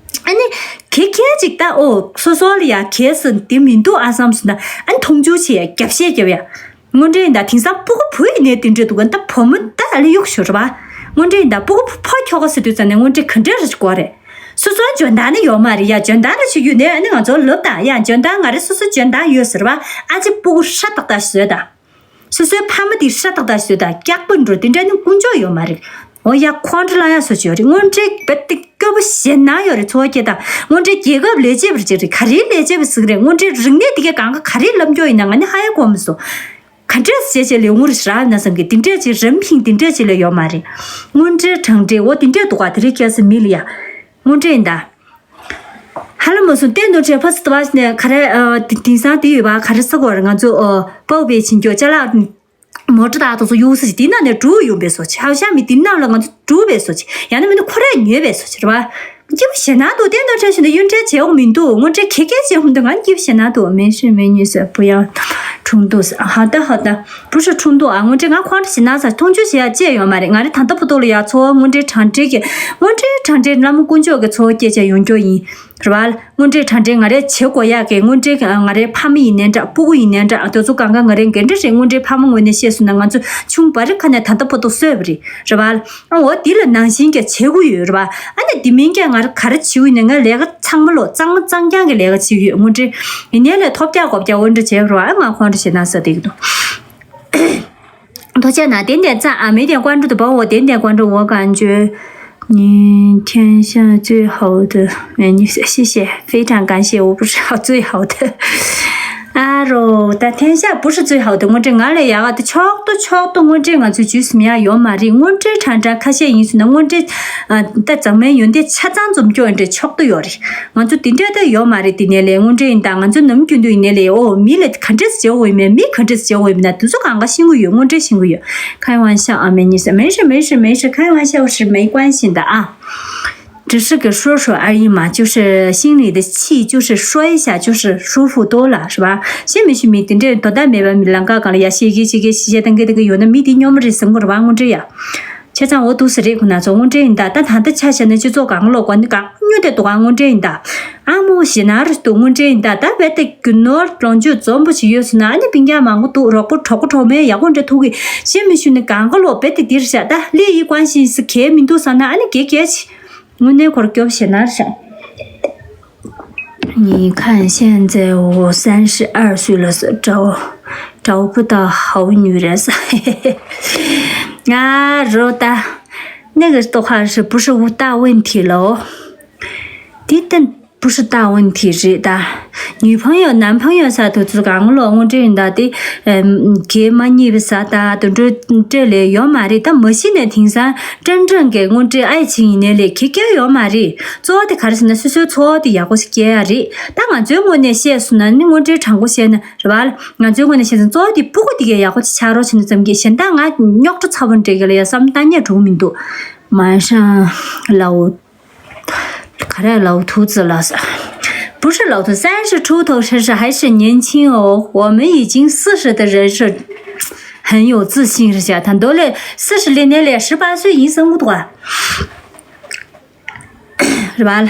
ཨ་ནི་གེ་གེ་ཅིག་ད་ཨོ་སོ་སོ་ལ་ཡ་གལ་སྲིད་དེ་མི་འདུག་ཨ་བསམ་སོང་ན་ཨ་ནི་མཐོང་ཆུང་བྱེད་ཡ་རྒྱབ་བཤད་རྒྱབ་ཡ། དངོས་འབྲེལ་ཡིན་ད་དེང་སང་སྤུ་གུ་བུ་ཡིན་ནའི་དེ་འདྲ་འདུག་ག་ད་བུ་མོ་ད་ཨ་ལེ་གཡུག་ཞོར་རེད་པ། དངོས་འབྲེལ་ཡིན་ད་སྤུ་གུ་ཕོ་ཁྱོ་ག་ཟེར་དུས་ཙམ་ནས་དངོས་འབྲེལ་ག་འདྲ་རེ་དགོས་རེད། སོ་སོའི་འཇོན་ཐང་ནི་ཡོད་མ་རེད་ཡ། འཇོན་ཐང་རེ་ཞིག་ཡོད་ནའི་ཨ་ནི་ང་ཚོར་ལབ་དང་ཡ། འཇོན་ཐང་ང་རེ་སོ་སོ་འཇོན་ཐང་ཡོད་ཟེར་བ། ཨ་ཅེ་སྤུ་གུ་ཧྲ་ཏག་ཏག་བཟོས་དང་། སོ་སོའི་ཕ་མ་དེ་ཧྲ་ཏག་ཏག་བཟོས་དང་སྐྱག་པ་འགྲོ་དེ་འདྲ་ནི་ཀུན་སྤྱོད་ཡོད་མ་རེད། འོ་ཡ་ཁོང་ཁྲོ་ལངས་ཡ་སོ་སོ་ཡོད་རེད། དངོས་འབྲེལ་རྦད་དེ་སྐྱོ་པོ་ཞེད་སྣང་ཡོད་རེད། ཚོར་བ་སྐྱེ་དང་དངོས་འབྲེལ་རྒྱལ་ཁབ་ལས་བྱེད་པ་རེད་ཅེ་རེད། ག་རེའི་ལས་བྱེད་པ་ཟིག་རེད། དངོས་འབྲེལ་རིག་གནས་དེ་གའི་གང་ག་ག་རེའི་ལབ་མགྱོགས་ཡིན་ན་ང་ནི་ཧ་ཡ་གོ་མི་སོང་། ག་འདྲས་བྱས་བྱས་ལས་ངོ་རེ་རག་ན་བསམ་གི། དེ་འདྲས་ཅིག་རིམ་བཞིན་དེ་འདྲས་ཅིག་ལས་ཡོད་མ་རེད། དངོས་འབྲེལ་དྲང་འབྲེལ་འོ་དེ་འདྲས་འདུག་ག་དེ་རིང་སྐྱེས་ས་མི་ལ་ཡ། དངོས་འབྲེལ་ཡིན་ད། ཧ་ལམ་མ་སོང་བསྟན་དུ་བྲལ་ཕ་སི་ཏི་བ་ནས་ག་རེ་ཨ་དེ་དེང་སང་དེ་ཡོད་པ་ག་རེ་ས་གོ་ར་ང་ཚོ་ཨ་པའོ་པའི་ཕྱིན་སྐྱོ་ཅ་ལག་མོ་ཊ་དག་དང་སོ་གཡུག་ས་ཅིག་དེ་ནང་ནས་འགྲོ་ཡོང་པའི་སོ་ཅིག་ཧའོ་ཤ་མི་དེ་ནང་ལ་ང་ཚོ་འགྲོ་པའི་སོ་ཅིག་ཡང་ན་མིན་ན་ཁོ་རས་ཉོས་པའི་སོ་ཅིག་རེད་པ། སྐྱིད་པོ་ཞེད་སྣང་འདུག་བསྟན་དུ་བྲལ་ཞུ་ན་གཡུལ་འཕྲད་བྱེད་འོང་མི་འདུག་དངོས་འབྲེལ་གེ་གེ་བྱེད་འོང་མི་འདུག་ང་སྐྱིད་པོ་ཞེད་སྣང་འདུག 没事没事，不要冲突。好的好的，不是冲突啊，དངོས་འབྲེལ་ང་ཁོང་ཁྲོ་ཞེད་སྣང་ཟ་མཐོང་ཆུང་བྱེད་ཡ་ཅེས་ཡོད་མ་རེད། ང་རེ་ད་ལྟ་བར་དུ་ལ་ཡ་ཚོར་བ་དངོས་འབྲེལ་དྲང་འབྲེལ་གྱི་དངོས་འབྲེལ་དྲང་འབྲེལ་བླ་མ་དཀོན་མཆོག་གི་ཚོར་བ་སྐྱེ་བྱ་ཡོང་རྒྱུ་ཡིན། རེད་བ། དངོས་འབྲེལ་དྲང་འབྲེལ་ང་རའི་བྱེད་དགོས་ཡག་གི་དངོས་འབྲེལ་ང་རའི་ཕ་མ་ཡིན་ནའི་འདྲ་སྤུ་གུ་ཡིན་ནའི་འདྲ་དེ་ཚོ་གང་ག་ང་རའི་འགན་འཁྲི་རེད། དངོས་འབྲེལ་ཕ་མ་ངོས་ནས་བཤད་སོང་ན་ང་ཚོ་ཆུང་བ་རི་ཁ་ནས་ད་ལྟ་བར་དུ་གསོས་པ་རེད། རེད་བ། ཨ་འོ་འདི་ལ་ནང་བཞིན་གྱི་བྱེད་དགོས་ཡོད་རེད་བ། ཨ་ནི་འདི་མིན་གྱི་ང་ར་ག་རེ་བྱེད་དགོས་ཡིན་ན་ངའི་ལས་ཀ་ཚང་མ་ལོ་གཙང་མ་གཙང་རྐྱང་གི་ལས་ཀ་བྱེད་ཀྱི་ཡོད། དངོས་འབྲེལ་ཡིན་ནའི་ལས་ཐོབ་རྒྱག་གོ་རྒྱག་འོ་འདྲ་བྱས་པ་རེད་བ། ཨ་ང་ཁོང་ཁྲོ་ཞེད་སྣང་ཟ་བསྡད་ཀྱི་འདུག 多谢呢，点点赞啊，没点关注的帮我点点关注，我感觉你天下最好的，哎，你谢谢，非常感谢，我不是最好的。啊，肉，但天下不是最好的，我这俺来呀，的巧都巧都，我这俺就就是没有嘛，我这常常看见人是呢，我这啊，在咱们有点恰当怎么叫人这巧都有的，我就顶着的有嘛的，今年嘞，我这人当俺就那么军队呢嘞，哦，米嘞，看这是叫我们，米看这是叫我们呢，都是刚刚辛苦有，我这辛苦有。 开玩笑啊，没意思，没事没事没事，开玩笑是没关系的啊，只是个说说而已嘛，就是心里的气，就是说一下，就是舒服多了，是吧？先没去没顶这多大没完没两个讲了呀，写给写给写写等给这个有的没得，要么是生活的吧，我这样。 བྱས་ཙང་འོ་འདུག་ཟེར་རེད། ཁོ་ན་ཚོ་དངོས་འབྲེལ་ཡིན་ད། ད་ད་ལྟ་ཆ་བཞག་ན་སྤྱི་ཚོགས་གང་ལོག་གོ་ནི་གང་སྨྱོ་དེ་འདུག་ག་དངོས་འབྲེལ་ཡིན་ད། ཨ་མོ་ཞེ་ན་རུ་འདུག་དངོས་འབྲེལ་ཡིན་ད། ད་བས་ཏེ་རྒྱུ་ནོར་ལོངས་སྤྱོད་འཛོམས་པོ་ཞིག་ཡོད་སོང་ན་ཨ་ནི་སྤུན་ཀྱག་མང་པོ་འདུག་རོགས་པོ་གྲོགས་པོ་གྲོགས་མོའི་ཡག་པོ་འདྲ་ཐུག་གི་ཤེས་མི་ཤུ་ནི་གང་ག་ལོག་བས་ཏེ་འདིར་བཞག་ད་ལས་ཡི་ཀོན་ཤིན་སི་གས་མི་འདུག་བསམ་ན་ཨ་ནི་གས་གས་ཆི། དངོས་གནས་ཁོར་སྐྱོབ་ཞེ་ན་རུ་བཞག 你看现在我三十二岁了，找找不到好女人。啊，肉蛋，那个的话是不是大问题了哦？的确不是大问题是的。女朋友、男朋友啥都是讲了，我这人到底，嗯，给嘛你不啥的，都这这里有嘛的，但没现在听上真正给我这爱情那里，给给有嘛的，做的开始呢，是说错的，也不是给啊的。 ད་ང་ཚོའི་ངོས་ནས་བཤད་སོང་ན་ནི་དངོས་འབྲེལ་དྲང་པོ་བཤད་ན་རེད་བ། ང་ཚོའི་ངོས་ནས་བཤད་ན་གཙོ་བོ་དེ་སྤུ་གུ་དེ་གའི་ཡག་པོ་ཅིག་ཆགས་རོགས་བྱས་ན་ཙམ་གྱིས་གཞན་དག་ང་རྙོག་དྲ་ཚ་པོ་འདྲ་གི་ལ་ཡ་བསམ་བློ་གཏོང་ཉན་འགྲོ་གི་མི་འདུག 马上老 ག་རེ་老头子了 不是老头，三十出头是是还是年轻哦，我们已经四十的人是很有自信是吧？ད་མདོ་ལས་四十ལས་ནས་ལས་十八岁ཡིན་བསམ་གི་འདུག་ཨ། རེད་བ།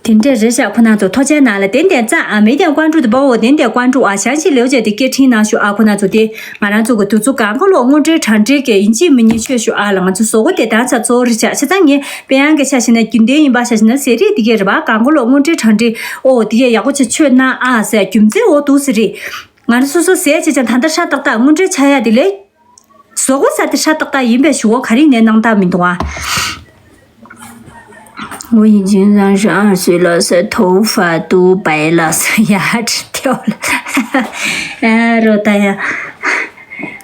དེ་འདྲས་རེད་ཤག་ཁོ་ན་ཚོ་ཐོ་ཆེན་ནང་ལ་点点赞啊，没点关注的帮我点点关注啊，详细了解的给听呢ཞུ་ཨ། ཁོ་ན་ཚོ་དེ་ང་རང་ཚོ་གི་དུས་ཚོད་གང་ག་ལོག་དངོས་འབྲེལ་དྲང་འབྲེལ་གྱི་ཡིན་གཅིག་མིན་གཉིས་ཆོས་ཞུ་ཨ་ལ་ང་ཚོ་བཟོ་གོ་དེ་དང་ཚ་གཙོ་བོ་རེད་ཤག་བྱས་ཙང་ངས་དཔེ་ཡང་གི་ཆ་བཞག་ན་རྒྱུན་ལྡན་ཡིན་པ་ཆ་བཞག་ན་ཟས་རིགས་དེ་གས་རེད་བ། གང་ག་ལོག་དངོས་འབྲེལ་དྲང་འབྲེལ་ཨོ་དེ་གས་ཡག་པོ་ཆ་ཆོས་གནང་ཨ་ཟེར་རྒྱུ་མཚན་འོ་འདུག་ཟེར་རེད། ང་རང་སོ་སོ་ཟས་བྱས་ཙང་ད་ལྟ་ཧྲ་ཏག་ཏག་དངོས་འབྲེལ་ཆགས་ཡ་དེ་ལས། བཟོ་བཀོད་ས་དེ་ཧྲ་ཏག་ཏག་ཡིན་པའི་ཞུ་བ་ག་རེ་ནས་གནང་སྟངས་མི་འདུག་ཨ། 我已经三十二岁了，头发都白了，牙齿掉了。哎，肉蛋呀，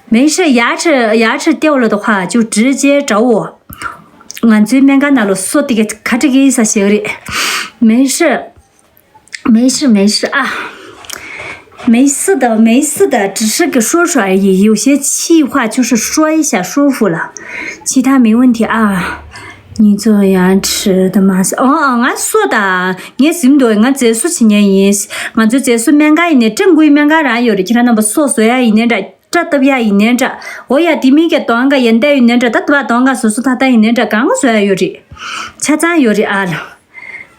没事，牙齿牙齿掉了的话，就直接找我。 ང་ཚོའི་སྨན་ཁང་ནང་ལ་སོ་དེ་ག་ཁ་ཁྲིག་གི་ས་ཞིག་རེད། 没事。没事没事啊，没事的没事的，只是个说说而已，有些气话就是说一下舒服了，其他没问题啊。你做牙齿的吗？哦，ང་སོ་ད་ངས་ཟིན་འདུག་ང་མཛེས་བཟོ་བྱེད་མཁན་ཡིན། ང་ཚོའི་མཛེས་བཟོ་སྨན་ཁང་ཡིན་ནས་ཀྲང་ཀུའི་སྨན་ཁང་རང་ཡོད་རེད། ཁྱེད་རང་རྣམ་པ་སོ་བཟོ་ཡ་ཡིན་ནའི་འདྲ། སྐྲ་བཏབ་ཡ་ཡིན་ནའི་འདྲ། འོ་ཡ་དེ་མིན་གྱི་གདོང་ག་ཡན་ཏའི་ཡིན་ནའི་འདྲ། ད་དུ་བ་གདོང་ག་བཟོ་བཟོ་ཐ་ཐ་ཡིན་ནའི་འདྲ། གང་ག་བཟོ་ཡ་ཡོད་རེད། ཆ་ཚང་ཡོད་རེད་ཨ་ལ།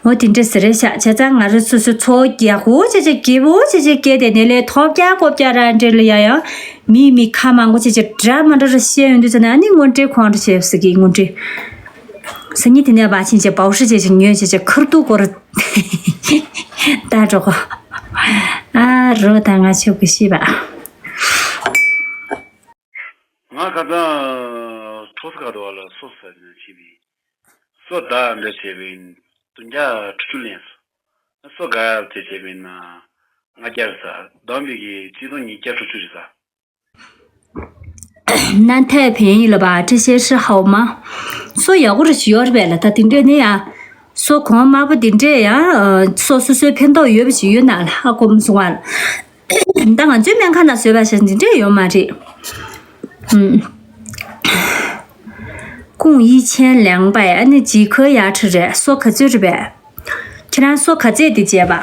འོ་དེ་འདྲ་ཟེར་རེད་ཤག་ཆ་ཚང་ང་རང་སོ་སོའི་ཚོགས་ཀྱི་ཡག་པོ་བྱས་བྱས་སྐྱིད་པོ་བྱས་བྱས་སྐྱེས་དེ་ནས་ལས་ཐོབ་རྒྱག་ཀོབ་རྒྱག་ར་འདྲེ་ལ་ཡ་ཡང་། མིའི་མི་ཁ་མང་པོ་བྱས་བྱས་འདྲ་མ་འདྲ་ར་བཤད་ཡོང་དུས་ཙ་ན་ཨ་ནི་དངོས་འབྲེལ་ཁོང་ར་བཤད་ཟེར་གི་དངོས་འབྲེལ། སང་ཉིན་དེ་ནས་བ་ཕྱིན་བྱས་བའུ་ཧྲི་བྱས་བྱས་ཉོས་བྱས་བྱས་ཁུར་ཏུ་སྐོར། ད་འགྲོ་གོ་ཨ་རོ་ད་ང་ཆོག་གི་ཤེས་པ། ང་ཁ་སང་ཁྲོ་ས་ག་དོ་བ་ལ་སོ་ས་ནས་ཕྱིན་པའི་སོ་ད་འདྲ་བྱས་པའི་བདུན་བརྒྱ་དྲུག་ཅུ་ལེན་སོ། སོ་ག་བྱས་བྱས་པའི་ན་ལྔ་བརྒྱ་རེད་ས། བསྡོམས་པའི་གི་ཆིག་སྟོང་ཉིས་བརྒྱ་དྲུག་ཅུ་རེད་ས། 那太便宜了吧，这些是好吗？ སོ་ཡག་པོ་རེ་ཞིག་ཡོད་རེད་པས་ལ། ད་དེ་འདྲས་ནི་ཡ། སོ་གོང་དམའ་པོ་དེ་འདྲས་ཡ། སོ་སོ་སོའི་ཕན་ཐོགས་ཡོད་པ་ཞིག་ཡོད་ན་ལ་ཧ་གོ་མ་སོང་བ་ལ། ད་ང་ཚོའི་སྨན་ཁང་ནང་བཟོས་པ་ཞིག་འདི་འདྲས་ཡོད་མ་རེད། ཨུམ། ཀུང་ཡི་ཆེན་ལེང་པའི་ཨ་ནི་ཇི་ཁོའི་ཡ་ཁྲི་རེད། སོ་ག་ཚོད་རེད་པས། ཁྱེད་རང་སོ་ག་ཚད་དེ་བྱས་པ།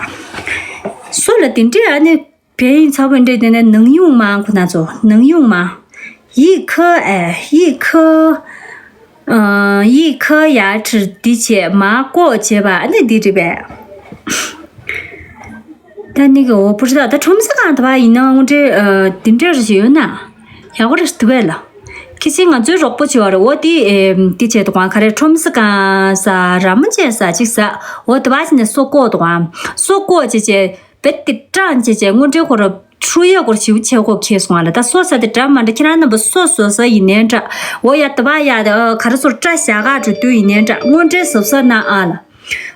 སོ་ལ་དེ་འདྲས་ཨ་ནི། 便宜超过这点的能用吗？ ཁོ་ན་ཚོ་能用吗？ ཡི་ཁ་ཨེ་ཡི་ཁ་ཨ་ཡི་ཁ་ཡ་ཁྲི་འདི་བྱས་མ་ཀོ་བྱས་པ་ཨ་ནི་འདི་རེད་པས། ད་ནི་གི་འོ་པུ་ཤི་ད་ད་ཁྲོམ་ས་གང་ད་བ་ཡིན་ན་དངོས་འབྲེལ་ཨ་འདི་འདྲ་རེ་ཞིག་ཡོད་ན་ཡག་པོ་རེ་ཞིག་འདུག་བས་ལ། ཁྱི་ཆེན་ང་ཚོའི་རོགས་པོ་བྱེད་བ་རེད། འོ་དེ་ཨེ་འདི་བྱས་འདུག་ག་རེ་ཁྲོམ་ས་གང་ས་ར་མོ་བྱས་ས་ཅིག་ས། འོ་དེ་བ་ཞིག་ནས་སོ་ཀོ་འདུག་ག་སོ་ཀོ་བྱས་བྱས། བེད་དེ་སྐྲངས་བྱས་བྱས་དངོས་འབྲེལ་ཁོ་ར་ཁྲུ་ཡ་སྐོར་ཞིབ་ཆེ་ཁོ་ཁེལ་སོང་བ་ལ། ད་སོ་ས་དེ་འདྲ་མ་འདྲ་ཁྱེད་རང་རྣམ་པ་སོ་བཟོ་ས་ཡིན་ནའི་འདྲ། འོ་ཡ་ད་བ་ཡ་ད་ག་རེ་ཟེར་སྐྲ་བཞག་ག་འགྲོ་དུས་ཡིན་ནའི་འདྲ། དངོས་འབྲེལ་གཟབ་གཟབ་གནང་ཨ་ལ།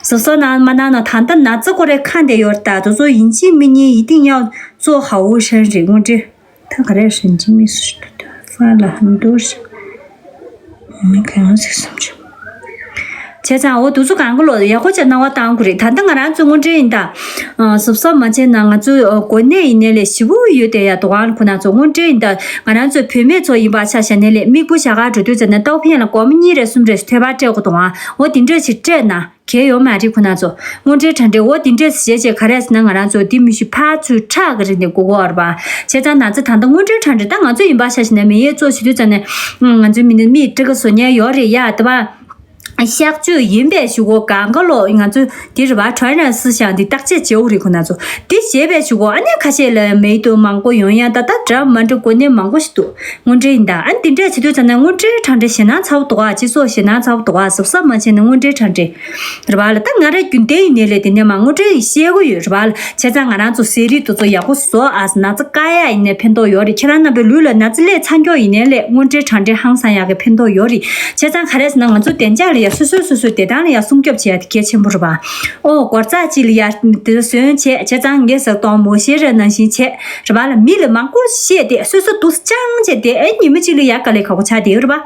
གཟབ་གཟབ་གནང་མ་གནང་ན་ད་ལྟ་ན་ཚ་ཁོ་རའི་ཁ་འདི་ཡོད་ད། དུ་ཚོ་ཡིན་གཅིག་མིན་གཉིས་ཡིན་ཏིང་ཡང་ཚོ་ཧ་འུ་ཧྲན་རེད་དངོས་འབྲེལ། ད་ག་རེ་ཧྲན་གཅིག་མིན་སུ་ཧྥ་ལ་ཧན་དོར་ཞིག་མི་གང་ཟིག་སུམ་ཅུ། བྱས་ཙང་འོ་དུ་ཚོ་གང་གི་ལོ་ཡག་པོ་བྱས་གནང་བ་བཏང་དགོས་རེད། ད་ལྟ་ང་རང་ཚོ་དངོས་འབྲེལ་ཡིན་ད། གཟབ་གཟབ་མ་བྱས་ན་ང་ཚོ་གོ་གནས་ཡིན་ནའི་ལས་ཞི་བོ་ཡོད་དེ་ཡ་དོ་གང་ཁོ་ན་ཚོ་དངོས་འབྲེལ་ཡིན་ད། ང་རང་ཚོ་བུད་མེད་ཚོ་ཡིན་པ་ཆ་བཞག་ནའི་ལས་མིག་བུ་བཞག་ག་འགྲོ་དུས་ཙམ་ནས་ཏོག་ཕན་ལ་སྒོར་མོ་གཉིས་རེ་གསུམ་རེ་ཐོལ་པ་སྤྲད་དགོས་དོ་ཨ། འོ་དེ་འདྲ་ཞིག་སྤྲད་ན། གལ་ཡོད་མ་རེད་ཁོ་ན་ཚོ། དངོས་འབྲེལ་དྲ་འབྲེལ་འོ་དེ་འདྲས་བྱས་བྱས་ག་རེ་ཟེར་ན་ང་རང་ཚོ་དེ་མི་ཤི་ཕར་ཚུར་ཁྲག་གི་རིགས་ནས་དགོས་གོ་བར་བ། བྱས་ཙང་ན་ཚ་ད་ལྟ་དངོས་འབྲེལ་དྲ་འབྲེལ་ད་ང་ཚོ་ཡིན་པ་ཤ་ཞིག་ན་མི་ཡས་གཙོ་བྱེད་དུས་ཙམ་ནས་ང་ཚོའི་མི་ནི་མིས་ཀྲི་ཀ་བཟོ་མཁན་ཡོད་རེད་ཡ་ད་བ། གཤག་བཅོས་ཡིན་པའི་ཞུ་གོ་གང་ག་ལོ་ང་ཚོ་དེ་རེད་བ་ཁྲོན་རན་སི་ཤང་འདི་བརྟག་དཔྱད་བྱེད་འོ་རེད་ཁོ་ན་ཚོ། དེ་བྱས་པའི་ཞུ་གོ་ཨ་ནི་ཁ་ཤས་ལ་མེད་དུ་མང་པོ་ཡོང་ཡ་ད་ད་འདྲ་མ་འདྲ་གོ་གནས་མང་པོ་ཞིག་འདུག་དངོས་འབྲེལ་ཡིན་ད་ཨ་ནི་དེ་འདྲས་བྱེད་དུས་ཙམ་ནས་དངོས་འབྲེལ་དྲ་འབྲེལ་ཞེད་སྣང་ཚ་བོ་འདུག་ཨ་སྤྱི་ཚོགས་ཞེད་སྣང་ཚ་བོ་འདུག་ཨ་གཟབ་གཟབ་མ་བྱས་ན་དངོས་འབྲེལ་དྲ་འབྲེལ། རེད་བ་ལ་ད་ང་རའི་རྒྱུན་ལྡན་ཡིན་ནའི་ལས་དེ་ནས་མ་དངོས་འབྲེལ་ཡིན་ཤེས་གོ་ཡོད་རེད་བ་ལ་བྱས་ཙང་ང་རང་ཚོ་ཟས་རིགས་དེ་ཚོ་ཡག་པོ་བཟོ་ཨ་ན་ཚ་དཀའ་ཡ་ཡིན་ནའི་ཕན་ཐོགས་ཡོད་རེད། ཁྱེད་རང་རྣམ་པའི་ལུས་ལ་ན་ཚ་སླེབས་ཚར་མཁན་ཡིན་ནའི་ལས་དངོས་འབྲེལ་དྲ་འབྲེལ་ཧང་སང་ཡག་གི་ཕན་ཐོགས་ཡོད་རེད། བྱས་ཙང་ག་རེ་ཟེར་ན་ང་ཚོ་བདེ་འཇགས་ལ་ཡ་སོ་སོས་སོ་སོའི་བདེ་ཐང་ལ་ཡ་སྲུང་སྐྱོབ་བྱེད་ཡ་དེ་གལ་ཆེན་པོ་རེད་བ། ཨོ་སྒོར་རྩ་གཅིག་ལ་ཡ་དེ་ཚོ་ཟོན་བྱས་བྱས་ཙང་ངས་ཟ་གཏོང་མོ་ཤེས་རེ་ནང་བཞིན་བྱས་རེད་བ་ལ་མི་ལ་མང་པོ་བཤད་དེ་སོ་སོ་དུ་སྤྱང་བྱས་དེ་ཨེ་ཉི་མ་གཅིག་ལ་ཡ་དཀའ་ལས་ཁག་པོ་ཆགས་བསྡད་ཡོད་རེད་བ།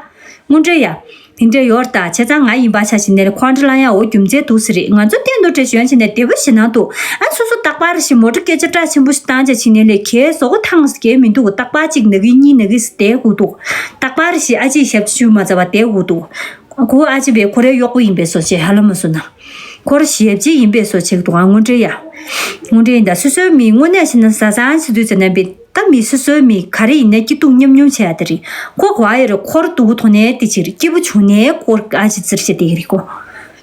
དངོས་འབྲེལ་ཡ། དེ་འདྲ་ཡོད་ད་བྱས་ཙང་ང་ཡིན་པ་ཆ་བཞིན་ནས་ཁོང་ཁྲི་ལ་ཡང་འོ་རྒྱུ་མཚན་འདུག་ཟེར་རེད། ང་ཚོ་གཏན་དུ་དྲི་ཞོན་བྱས་ནས་བདེ་པོ་ཞེད་སྣང་འདུག་ཨ་སོ་སོ་རྟག་པར་ཞིག་མོ་ཊ་སྐད་ཆ་སྐྲག་ཆེན་པོ་ཞིག་བཏང་བྱས་ཕྱིན་ནས་ལས་ཁའི་ཟོག་གོ་ཐང་ཟེར་གྱི་མི་འདུག་རྟག་པར་གཅིག་ན་གི་གཉིས་ན་གི་ཟེར་བསྡད་དགོས་འདུག་རྟག་པར་ཞིག་ཨ་ཅེ་ཞབས་ཕྱི་ཞུ་མ་ཚར་བ་བསྡད་དགོས་འདུག་ཁོ་ཨ་ཅེ་བས་ཁོ་རའི་གཡོག་པོ་ཡིན་པས་སོ་ཅེས་ཧ་ལམ་མ་སོ་ན། ཁོ་ར་ཞབས་ཕྱི་ཡིན་པས་སོ་ཅེས་འདུག་ཨ་དངོས་འབྲེལ་ཡ། དངོས་འབྲེལ་ཡིན་ད་སོ་སོའི་མི་དངོས་གནས་བྱས་ན་བཟའ་ཚང་བྱེད་དུས་ཙམ་ན་བི། ད་མི་སོ་སོའི་མི་ག་རེ་ཡིན་ནའི་སྐྱིད་སྡུག་མཉམ་མྱོང་བྱེད་ཡ་དེ་རེད། ཁོ་གོ་བ་ཡོད་རེད་ཁོར་སྡུག་གུ་མཐོང་ནའི་དེ་ཅིག་རེད་སྐྱིད་པོ་བྱུང་ནའི་ཁོར་ཨ་ཅེ་ཙིར་བྱེད་དེ་རེད་ཁོ།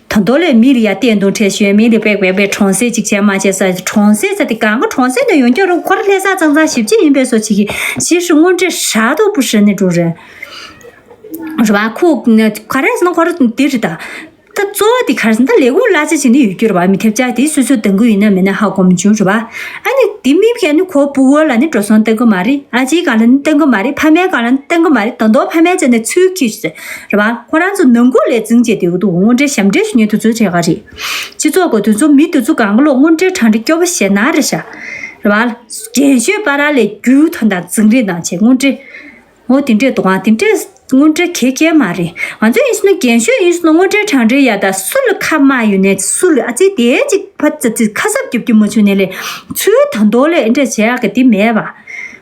ད་མདོ་ལས་མི་ལ་ཡ་བསྟན་དུ་ཁྲལ་ཞོན་མི་ལ་པེག་པེག་པེག་གྲོང་གསེབ་ཅིག་བྱས་མ་བྱས་ས་གྲོང་གསེབ་ས་དེ་གང་ག་གྲོང་གསེབ་ནས་ཡོང་རྒྱུ་རུ་ཁོར་ལྷ་ས་གཙང་གཙང་ཞིབ་ཅིག་ཡིན་པས་སོ་ཅིག་གི་ཞིག་ཧྲི་དངོས་འབྲེལ་ཧྲ་དོ་པུ་ཧྲི་ནི་འགྲོ་རེད། རེད་བ་ཁོ་ག་རེ་ཟེར་ན་ཁོ་ར་འདི་རེད་ད། ད་གཙོ་བོ་དེ་ག་རེ་ཟེར་ན་ད་ལས་ཁུངས་གླ་ཆ་བྱེད་ནི་ཡོད་རྒྱུ་རེད་བ་མི་ཐེབས་ཆག་དེ་སོ་སོ་འདང་གི་ཡོད་ན་མེད་ན་ཧ་གོ་མི་བྱུང་རེད་བ། ཨ་ནི་དེ་མིན་ཕྱིན་ནི་ཁོ་སྤུ་གུ་ལ་ནི་འགྲོ་སོང་བཏང་གི་མ་རེད། ཨ་ཅེའི་སྒང་ལ་ནི་བཏང་གི་མ་རེད། ཕ་མའི་སྒང་ལ་ནི་བཏང་གི་མ་རེད། ད་དུང་ཕ་མའི་རྩ་ནས་ཚུར་ཁྱེར་ཤོག་ཟེར་རེད་བ། ཁོ་རང་ཚོ་ནང་ཁུལ་ལས་འཛིང་བྱས་བསྡད་ཀྱི་འདུག་དངོས་འབྲེལ་ཞབས་འདྲེན་ཞུ་མཁན་དེ་ཚོའི་གྲས་ཀ་རེད། སྤྱི་ཚོགས་སྐོར་དེ་ཚོ་མི་དེ་ཚོ་སྒང་ག་ལོག་དངོས་འབྲེལ་དྲང་འབྲེལ་སྐྱོ་པོ་ཞེ་ན་རེད་ཤག་རེད་བ། རྒན་ཤོས་པ་ར་ལས་རྒྱུ་ད་ད་འཛིང་རེས་གནང་བྱས་དངོས་འབྲེལ། འོ་དེ་འདྲས་འདུག་ཨ་དེ་འདྲས། དངོས་འབྲེལ་གལ་གལ་མ་རེད། ང་ཚོ་ཡིན་སོང་ན་རྒན་ཤོས་ཡིན་སོང་ན་དངོས་འབྲེལ་དྲང་འབྲེལ་ཡ་ད་སུ་ལ་ཁ་དམའ་ཡོད་ནས་སུ་ལ་ཨ་ཙི་དེ་ཅིག་ཕ་ཙི་ཙི་ཁ་གསབ་རྒྱབ་རྒྱུ་མ་བྱུང་ནས་ལས་ཚུལ་ད་མདོ་ལས་ཨེ་འདྲ་བྱེད་ཡག་གི་དེ་མེད་པ།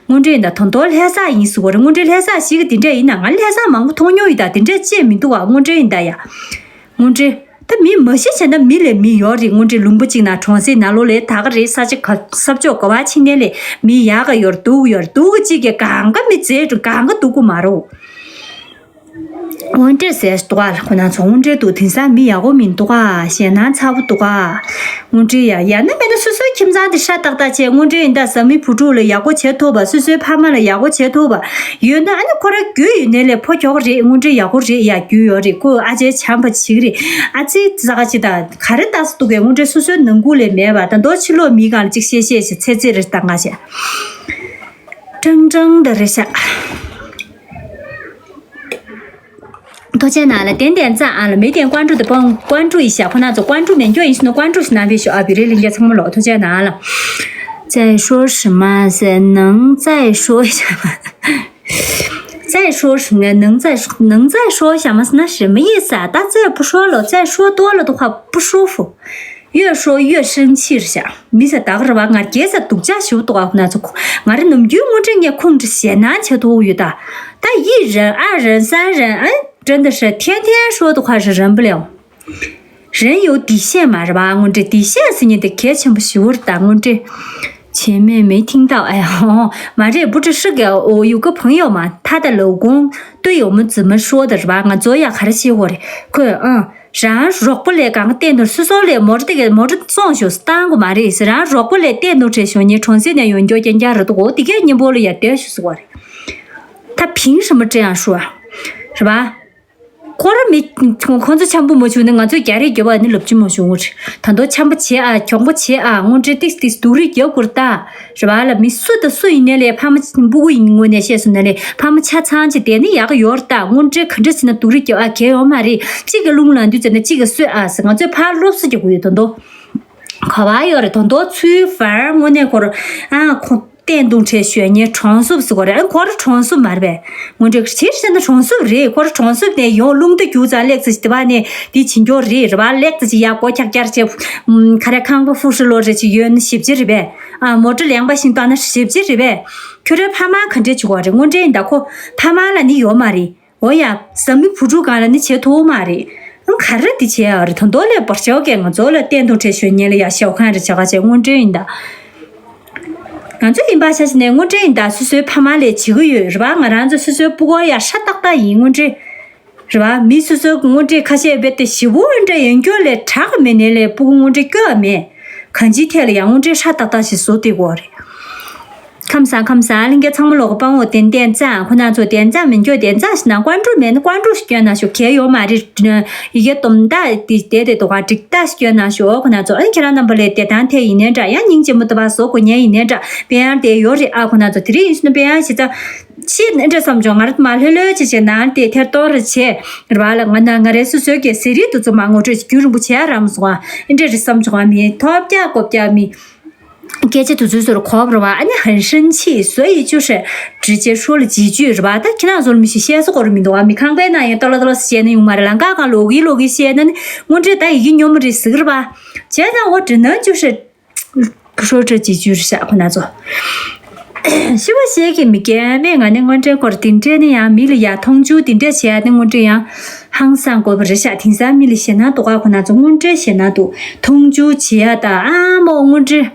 དངོས་འབྲེལ་ཡིན་ད་ད་མདོ་ལྷ་ས་ཡིན་ཟེར་བ་རེད། དངོས་འབྲེལ་ལྷ་ས་ཞིག་གི་དེ་འདྲ་ཡིན་ན་ང་ལྷ་ས་མང་པོ་མཐོང་མྱོང་ཡོད་ད་དེ་འདྲ་བྱེད་མི་འདུག་བ། དངོས་འབྲེལ་ཡིན་ད་ཡ། དངོས་འབྲེལ། ད་མི་མ་གཞི་བྱས་ན་མི་ལས་མི་ཡོད་རེད། དངོས་འབྲེལ་ལུང་པ་གཅིག་ན་གྲོང་གསེབ་ནང་ལོགས་ལས་ད་ག་རེད། ས་ཆ་ག་ས་ཕྱོགས་ག་བ་ཕྱིན་ནས་ལས་མི་ཡག་ག་ཡོད་རེད། སྡུག་ག་ཡོད་རེད། སྡུག་ག་གཅིག་གིས་གང་ག་མི་བརྩེ་རུ་གང་ག་སྡུག་ག་མ་རུ། དངོས་འབྲེལ་ཟེར་འདུག་ག་ཁོ་ན་ཚོ་དངོས་འབྲེལ་འདུག་དེང་སང་མི་ཡག་པོ་མི་འདུག་ག་ཞེད་སྣང་ཚ་པོ་འདུག་ག་དངོས་འབྲེལ་ཡ་ཡང་ན་མེད་ན་སོ་སོའི་ཁྱིམ་ཚང་དེ་ཧྲ་ཏག་ཏག་བྱས། དངོས་འབྲེལ་ཡིན་ད་བཟའ་མི་བུ་ཕྲུག་ལ་ཡག་པོ་བྱེད་ཐུབ་པ། སོ་སོའི་ཕ་མ་ལ་ཡག་པོ་བྱེད་ཐུབ་པ་ཡོད་ན་ཨ་ནི་ཁོ་རང་རྒྱུས་ཡོད་ནའི་ལས་ཕོ་ཁྱོ་ག་རེད། དངོས་འབྲེལ་ཡག་པོ་རེད་ཡ། རྒྱུས་ཡོད་རེད། ཁོ་ཨ་ཅེ་བྱམས་པ་བྱེད་ཀྱི་རེད། ཨ་ཙི་ཙག་ག་ཅི་ད་ག་རེ་ལྟ་ས་འདུག་གས། དངོས་འབྲེལ་སོ་སོའི་ནང་ཁུལ་ལས་མེད་པ་ད་མདོ་ཕྱི་ལོགས་མི་སྒང་ལ་ཅིག་བཤད་བཤད་བྱེད་ཚེ་ཚེ་རེ་ལྟ་ང་བྱས། ཀྲང་ཀྲང་ད་རེ་ཤ། ཐུགས་རྗེ་གནང་ལ། ཏན་ཏན་ཙང་ཨ་ལ་མི་ཏན་ཀོན་ཀྲུ་དེ་པང་ཀོན་ཀྲུ་ཡི་ཤ་ཁོ་ན་ཚོ་ཀོན་ཀྲུ་མེད་འགྱོ་ཡིན་ཤི་ནོ། ཀོན་ཀྲུ་ཤི་ན་བི་ཤོ་ཨ་བི་རེ་ལིང་ག་ཚང་མ་ལོ། ཐུགས་རྗེ་གནང་ལ། 再说什么是能再说一下吗？再说什么？能再说，能再说一下吗？那什么意思啊？大家也不说了，再说多了的话不舒服。 越说越生气 རེད་ཤག་མི་ས་ད་ག་རེད་བ། ང་རྒྱལ་ས་སྡུག་ཅག་ཞིག་འདུག་ཨ། ཁོ་ན་ཚོ་ང་རེ་ནམ་རྒྱུན་དངོས་འབྲེལ་ངས་ཁོང་ཁྲི་ཞེད་སྣང་བྱེད་ཐུབ་ཡོད་ད། ད་一忍二忍三忍，哎，真的是天天说的话是忍不了。人有底线嘛，是吧？དངོས་འབྲེལ་底线ཟེར་མཁན་དེ་གལ་ཆེན་པོ་ཞིག་རེད་ད། དངོས་འབྲེལ། 前面没听到，哎呀，哦，མ་རེད། 不是是给我有个朋友嘛，她的老公对我们怎么说的，是吧？ང་ཚོ་ཡ་ག་རེ་བྱེད་དགོས་རེད། ཁོས་ཨང་། རང་རོགས་པོ་ལས་གང་བལྟས་འདུག་སོ་སོ་ལས་མོ་ཊ་དེ་གས་མོ་ཊ་བཙོང་ཞོག་བཏང་དགོས་མ་རེད་ཟེར། རང་རོགས་པོ་ལས་བལྟས་འདུག་བྲེལ་ཞོག་ཉེ་གྲོང་གསེབ་ནས་ཡོང་རྒྱུ་རྐྱང་རྐྱང་རེད་འདུག་འོ་དེ་གས་མཉམ་པོ་ལ་ཡ་བསྡད་ཞུ་ཟེར་བ་རེད། ད་ཕིང་ཧྲི་མ་ཀྲེ་ཡང་ཧྲུ་བ་རེད་བ། ཁོ་ར་མི་ཁོང་ཚོ་འཆམ་པོ་མ་བྱུང་ན་ང་ཚོས་རྒྱ་རིགས་རྒྱབ་པ་ནི་ལབ་ཅི་མ་བྱུང་བ་རེད། ད་དུང་འཆམ་པོ་བྱེད་ཨ། གྱོང་པོ་བྱེད་ཨ། དངོས་འབྲེལ་ཏིག་ཏིག་སྡུག་རུས་རྒྱབ་དགོས་རེད་ད། རེད་བ་ལ། མི་སུ་དང་སུ་ཡིན་ནའི་ལས་ཕ་མ་སྤུ་གུ་ཡིན་ངོས་ནས་བཤད་སོང་ན་ལས་ཕ་མ་ཆ་ཚང་ཅིག་བསྡད་ན་ཡག་གི་ཡོད་རེད་ད། དངོས་འབྲེལ་ག་འདྲ་ཟེར་ན་སྡུག་རུས་རྒྱག་ཨ་གལ་ཡོད་མ་རེད། གཅིག་གི་རླུང་ལངས་དུས་ཙམ་ན་གཅིག་གི་གསོད་ཨ་ཟེར། ང་ཚོས་ཕར་སློབ་གསོ་རྒྱག་དགོས་ཡོད་དོན་དོ། ག་བ་ཡོད་རེད་དོན་དོ། ཚུལ་ཕར་དངོས་གནས་ཁོ་ར་ཨ་ཁོ་བསྟན་དུང་ཁྲལ་ཞོན་ཉེ་གྲོང་སུབ་ཟེར་གོ་རེད། ཨ་ཁོ་ར་གྲོང་སུབ་མ་རེད་པས། དངོས་འབྲེལ་ཕྱིར་བཤད་ན་གྲོང་སུབ་རེད། ཁོ་ར་གྲོང་སུབ་ནས་ཡོང་རླུང་རྟ་རྒྱུག་ཙང་ལེགས་ཙི་ཞིག་དེ་བ་ནས་དེ་བྱིན་འགྱོ་རེད། རེད་བ། ལེགས་ཙི་ཞིག་ཡག་པོ་འཁྱག་འཁྱག་བྱས། ཁ་ར་ཁང་པ་ཧྥུ་ཧྲི་ལོ་རེ་ཅིག་ཡོད་ན་ཞིབ་ཅི་རེད་པས། ཨ་མོ་ཊ་ལེགས་པ་ཞིག་བཏང་ན་ཞིབ་ཅི་རེད་པས། ཁྱོད་རའི་ཕ་མ་ག་འདྲས་བྱེད་དགོས་རེད། དངོས་འབྲེལ་ཡིན་ད་ཁོ་ཕ་མ་ལ་ནི་ཡོད་མ་རེད། འོ་ཡ། བཟའ་མི་བུ་ཕྲུག་སྒང་ལ་ནི་བྱེད་ཐུབ་མ་རེད། ཨང་ག་རེ་འདི་བྱེད་ཡ་རེད། ད་མདོ་ལས་བར་ཞའོ་གས་ང་ཚོ་ལ་བསྟན་དུང་ཁྲལ་ཞོན་ཉེ་ལ་ཡ་ཞའོ་ཁང་རེ་བྱ་ག་བྱས་དངོས་འབྲེལ་ཡིན་ད། ང་ཚོ་ཡིན་པ་ཆ་ཞིག་ནས་དངོས་འབྲེལ་ཡིན་ད་སོ་སོའི་ཕ་མ་ལས་བྱེད་གི་ཡོད་རེད་པ། ང་རང་ཚོ་སོ་སོའི་སྤུ་གུ་ཡ་ཧྲ་ཏག་ཏག་ཡིན་དངོས་འབྲེལ། རེད་པ། མི་སོ་སོའི་དངོས་འབྲེལ་ཁ་ཤས་རྦད་དེ་ཞེ་པོ་འདྲ་ཡོང་རྒྱུ་ལས་དྲག་གི་མེད་ནའི་ལས་སྤུ་གུ་དངོས་འབྲེལ་སྐྱོ་བ་མེད། གང་ཅིའི་ཐད་ལ་ཡང་དངོས་འབྲེལ་ཧྲ་ཏག་ཏག་ཞིག་བཟོ་བསྡད་དགོས་རེད། ཁམས་བཟང་ཁམས་བཟང་། ལྷན་རྒྱས་ཚང་མ་ལོག་གི་དཔང་འོག་ཏན་ཏན་ཙང་ཁོ་ན་ཚོ་ཏན་ཙང་མི་འགྱོ་ཏན་ཙང་ཞིག་ན་ཀོན་ཀྲུ་མེད་ན་ཀོན་ཀྲུ་ཞིག་སྐྱོན་ན་ཞོག་གལ་ཡོད་མ་རེད། ཡི་གེ་སྟོང་ད་དེ་དེ་དེ་དོ་ག་འགྲིག་ད་ཞིག་སྐྱོན་ན་ཞོག་ཁོ་ན་ཚོ་ཨ་ཁྱེད་རང་རྣམ་པ་ལས་དེ་དང་དེ་ཡིན་ནའི་འདྲ་ཡང་སྙིང་རྗེ་མོ་ད་བ་བཟོ་དགོས་ཉན་ཡིན་ནའི་འདྲ་པེ་ཡང་དེ་ཡོད་རེད་ཨ། ཁོ་ན་ཚོ་དེ་རིང་ཡིན་ཞིག་ན་པེ་ཡང་ཞིག་ཙང་ཤི་ནི་འདྲ་བསམ་བྱུང་། ང་རང་མ་ལྷོད་ལྷོད་བྱེད་བྱེད་ནང་དེ་ཐེར་གཏོང་རེ་བྱེད་རེད་བ་ལ། ང་ན་ང་རའི་སོ་སོའི་གི་ཟེར་རིགས་དུ་ཚོ་མ་ངོ་སྤྲོད་རྒྱུན་རིང་པོ་བྱས་རམ་སོང་ཨ། ཨེ་འདྲ་རེད་བསམ་བྱུང་ཨ། མི་ཐོབ་རྒྱག་གོ་རྒྱག་མི། སྐད་ཆ་དུས་ཚོད་ཟོར་གོ་བར་བ་ཨ་ནི་很生气，所以就是直接说了几句རེད་བ། ད་ཁྱེད་རང་ཚོར་མི་ཤེས་བཤད་ས་སྐོར་མི་འདུག་ཨ། མི་ཁང་པའི་ནང་ཡང་ཏོ་ལ་ཏོ་ལ་བཤད་ན་ཡོང་མ་རེད། ལང་ཀ་གང་ལོག་གི་ལོག་གི་བཤད་ན་ནི་དངོས་འབྲེལ་ད་ཡི་གེ་སྙོམས་མ་རེད་ཟིག་རེད་བ། བྱས་ཙང་འོ་དྲི་ན་ཅུ་ཧྲི། ཧྲོ་ཁྲ་ཅི་ཅུ་རེད་ཤག་ཁོ་ན་ཚོ། ཤི་བ་ཤེས་ཀྱི་མི་སྐྱེ་མེད་ང་ནི་དངོས་འབྲེལ་སྐོར་དེ་འདྲས་ནི་ཡང་མི་ལ་ཡ་མཐོང་ཆུང་དེ་འདྲས་བྱེད་ཡ་ནི་དངོས་འབྲེལ་ཡང་ཧང་སང་དགོས་པ་རེད་ཤག་དེང་སང་མི་ལ་ཞེད་སྣང་འདུག་ག་ཁོ་ན་ཚོ་དངོས་འབྲེལ་ཞེད་སྣང་འདུག་མཐོང་ཆུང་བྱེད་ཡ་ད་ཨ་མོ་དངོས་འབྲེལ།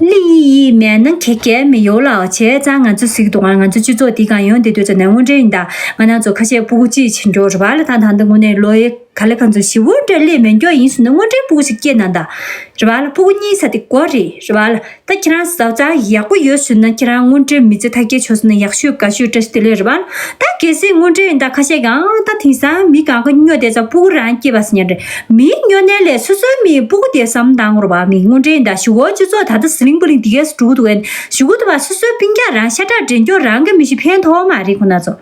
ལི་ཡི་མེད་ན་ཁེ་ཁེ་མི་ཡོད་ལ་བྱས་ཙང་ང་ཚོ་གཟིགས་འདུག་ང་ང་ཚོ་སྤྱི་ཚོགས་འདི་གང་ཡོང་དེ་དུས་ཚོད་ནས་དངོས་འབྲེལ་ཡིན་ད་ང་རང་ཚོ་ཁ་ཤས་སྤུ་གུ་གཅིག་བྱེད་འགྱོ་རེད་བ་ལ། ད་ད་འདི་དངོས་གནས་ལོ་ཡི་ག་ལེ་གང་ཚོ་ཞི་བོ་འདྲ་ལས་མེད་འགྱོ་ཡིན་སུ་ནི་དངོས་འབྲེལ་སྤུ་གུ་ཞིག་སྐྱེས་ན་ད་རེད་བ་ལ། སྤུ་གུ་གཉིས་ས་དེ་དགོས་རེད་རེད་བ་ལ། ད་ཁྱེད་རང་བཟའ་ཚང་ཡག་པོ་ཡོད་ཟེར་ན་ཁྱེད་རང་དངོས་འབྲེལ་མི་ཚེ་མཐའ་སྐྱེལ་ཆོག་ཟེར་ན་ཡག་ཤོས་དགའ་ཤོས་བཀྲ་ཤིས་བདེ་ལེགས་རེད་བ། ད་གལ་སྲིད་དངོས་འབྲེལ་ཡིན་ད་ཁ་ཤས་ཀྱང་ད་དེང་སང་མི་གང་ག་སྨྱོ་བསྡད་ཙང་སྤུ་གུ་རང་སྐྱེས་པ་ཟེར་ཉན་རེད། མི་སྨྱོ་ནས་ལས་སོ་སོའི་མི་སྤུ་གུ་དེ་བསམ་བཏང་རོགས་བ། མི་དངོས་འབྲེལ་ཡིན་ད་ཞུ་བོ་སྤྱི་ཚོགས་ད་ལྟ་ཟི་ལིང་པུ་ལིང་དེ་གས་སུ་འགྲོ་འདུག་གས། ཞུ་གུ་དུ་བ་སོ་སོའི་སྤུན་ཀྱག་རང་ཤ་ཁྲག་འདྲེན་སྐྱོར་རང་གི་མི་ཤི་ཕན་ཐོགས་མ་རེད་ཁོ་ན་ཚོ།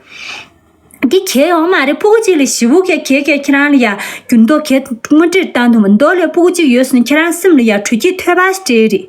འདི་གལ་ཡོང་མ་རེད། སྤུ་གུ་གཅིག་ལ་ཞི་བོ་གས་གལ་གལ་ཁྱེད་རང་ལ་ཡ་རྒྱུན་མཐོ་གལ་དངོས་འབྲེལ་བཏང་ཐུབ་མ་མདོ་ལས་སྤུ་གུ་གཅིག་ཡོད་སོང་ཁྱེད་རང་སེམས་ལ་ཡ་དྲོད་སྐྱིད་ཐོལ་པ་ཞིག་སྤྲད་རེད།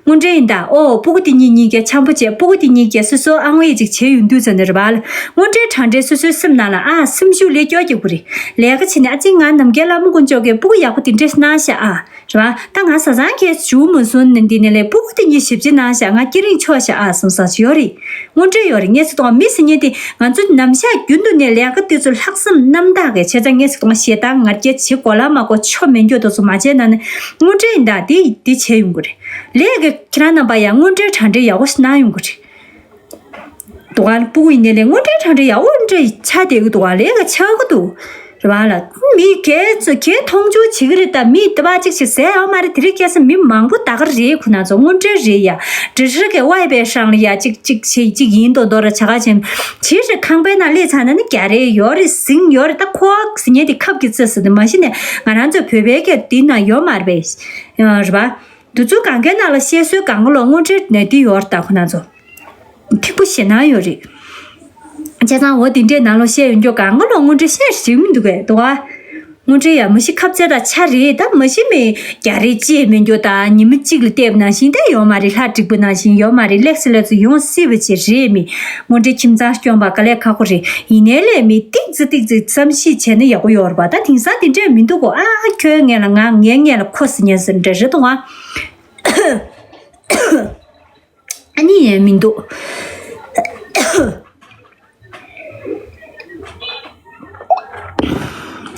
དངོས་འབྲེལ་ཡིན་ད། ཨོ་སྤུ་གུ་དེ་གཉིས་གཉིས་ཀས་འཆམ་པོ་བྱས། སྤུ་གུ་དེ་གཉིས་ཀས་སོ་སོ་ཨང་ཝེ་ཅིག་བྱས་ཡོང་དུས་ཙམ་ནས་རེད་པ། དངོས་འབྲེལ་དྲང་འབྲེལ་སོ་སོའི་སེམས་ནང་ལ་ཨ་སེམས་ཤུགས་ལས་སྐྱོ་སྐྱོ་གི་རེད། ལས་ཀ་བྱེད་ནས་ཨ་ཙི་ང་ནམ་མཁའི་ལྷ་མོ་དཀོན་མཆོག་གིས་སྤུ་གུ་ཡག་པོ་དེ་འདྲས་གནང་ཤག་ཨ། རེད་པ། ད་ང་བཟའ་ཚང་གིས་བྱུང་མ་སོང་ནས་འདི་ནས་ལས་སྤུ་གུ་དེ་གཉིས་ཞིབ་དཔྱད་གནང་ཤག་ང་སྐྱེ་རིང་ཆོག་ཤག་ཨ་བསམ་བསམ་ཞིག་ཡོད་རེད། དངོས་འབྲེལ་ཡོད་རེད། ངས་ཟེར་དོ་མི་ཟེར་མཁན་དེ་ང་ཚོ་ནམ་ཞག་རྒྱུན་དུ་ནས་ལས་ཀ་དེ་ཚོ་ལྷག་བསམ་རྣམ་དག་གིས་བྱས་ཙང་ངས་ཟེར་དོ་ཞེ་སྡང་ང་རྒྱལ་བྱེད་དགོས་ལ་མ་དགོས་ཆོ་མེད་འགྱོ་དེ་ཚོ་མ་བྱས་ན་ནི་དངོས་འབྲེལ་ཡིན་ད་དེ་དེ་བྱས་ཡོང་གི་རེད། ལས་ཀ་ཁྱེད་རང་རྣམ་པ་ཡང་དངོས་འབྲེལ་དྲང་འབྲེལ་ཡག་པོ་ཞིག་གནང་ཡོང་གི་རེད། འདུག་ག་སྤུ་གུ་ཡིན་ནའི་ལས་དངོས་འབྲེལ་དྲང་འབྲེལ་ཡག་པོ་འདྲ་ཆགས་བསྡད་ཀྱི་འདུག་ག་ལས་ཀ་ཆགས་ཀྱི་འདུག་རེད་པ་ལ། མི་གས་ཚོ་གས་མཐོང་ཆུང་བྱེད་ཀྱི་རེད་ད། མི་དེ་བ་གཅིག་ཞིག་ཟས་ཡོད་མ་རེད། དེ་རིང་ཁ་སང་མི་མང་པོ་ད་ག་རེད་ཁོ་ན་ཚོ་དངོས་འབྲེལ་རེད་ཡ། འདྲི་ཧྲི་གས་ཝའི་པའི་ཧྲང་ལ་ཡ་གཅིག་གཅིག་བྱེད་གཅིག་ཡིན་མདོག་མདོག་ར་བྱ་ག་བྱེད། ཇི་ཧྲི་ཁང་པའི་ནང་སླེབས་ཚར་ན་ནི་རྒྱ་རེད་ཡོད་རེད་ཟིང་ཡོད་རེད། ད་ཁོ་ཟིང་ངེ་དེ་ཁབ་ཀྱི་རྩི་ཟེར་དེ་མ་གཞི་ནས་ང་རང་ཚོ་བོད་པའི་སྐད་དེ་ན་ཡོད་མ་རེད་པས། རེད་པ། དུས་ཚོད་གང་གའི་ནང་ལ་བཤད་སྲོལ་གང་ག་ལོག་དངོས་འབྲེལ་ནས་དེ་ཡོད་རེད་ད་ཁོ་ན་ཚོ། ཐིག་པོ་ཞེ་ནང་ཡོད་རེད། བྱས་ཙང་འོ་དེ་འདྲའི་ནང་ལོགས་བཤད་ཡོང་རྒྱུ་གང་ག་ལོག་དངོས་འབྲེལ་བཤད་ཞིག་མི་འདུག་གས་འདུག་ག་དངོས་འབྲེལ་ཡ་མ་གཞི་ཁ་ཚ་དང་ཆ་རེད་ད། མ་གཞི་མི་རྒྱ་རེད་ཅེས་མི་འགྱོ་ད། ཉི་མ་གཅིག་ལ་བལྟས་པ་ནང་བཞིན་དེ་ཡོད་མ་རེད། ལྷ་འགྲིག་པ་ནང་བཞིན་ཡོད་མ་རེད། ལེགས་སུ་ལེགས་སུ་ཡོང་སྲིད་པ་ཅིག་རེད། མི་དངོས་འབྲེལ་ཁྱིམ་ཚང་སྐྱོང་པ་དཀའ་ལས་ཁག་པོ་རེད། ཡིན་ནའི་ལས་མི་ཏིག་ཙི་ཏིག་ཙི་བསམ་ཤེས་བྱས་ན་ཡག་པོ་ཡོད་རེད་པ། ད་དེང་སང་དེ་འདྲས་མི་འདུག་གོ་ཨ་ཁྱོད་ངས་ལ་ང་ངས་ངས་ལ་ཁོ་ཟེར་ཉན་ཟེར་འདྲ་རེད་འདུག་ཨ། ཨ་ནི་ཡང་མི་འདུག་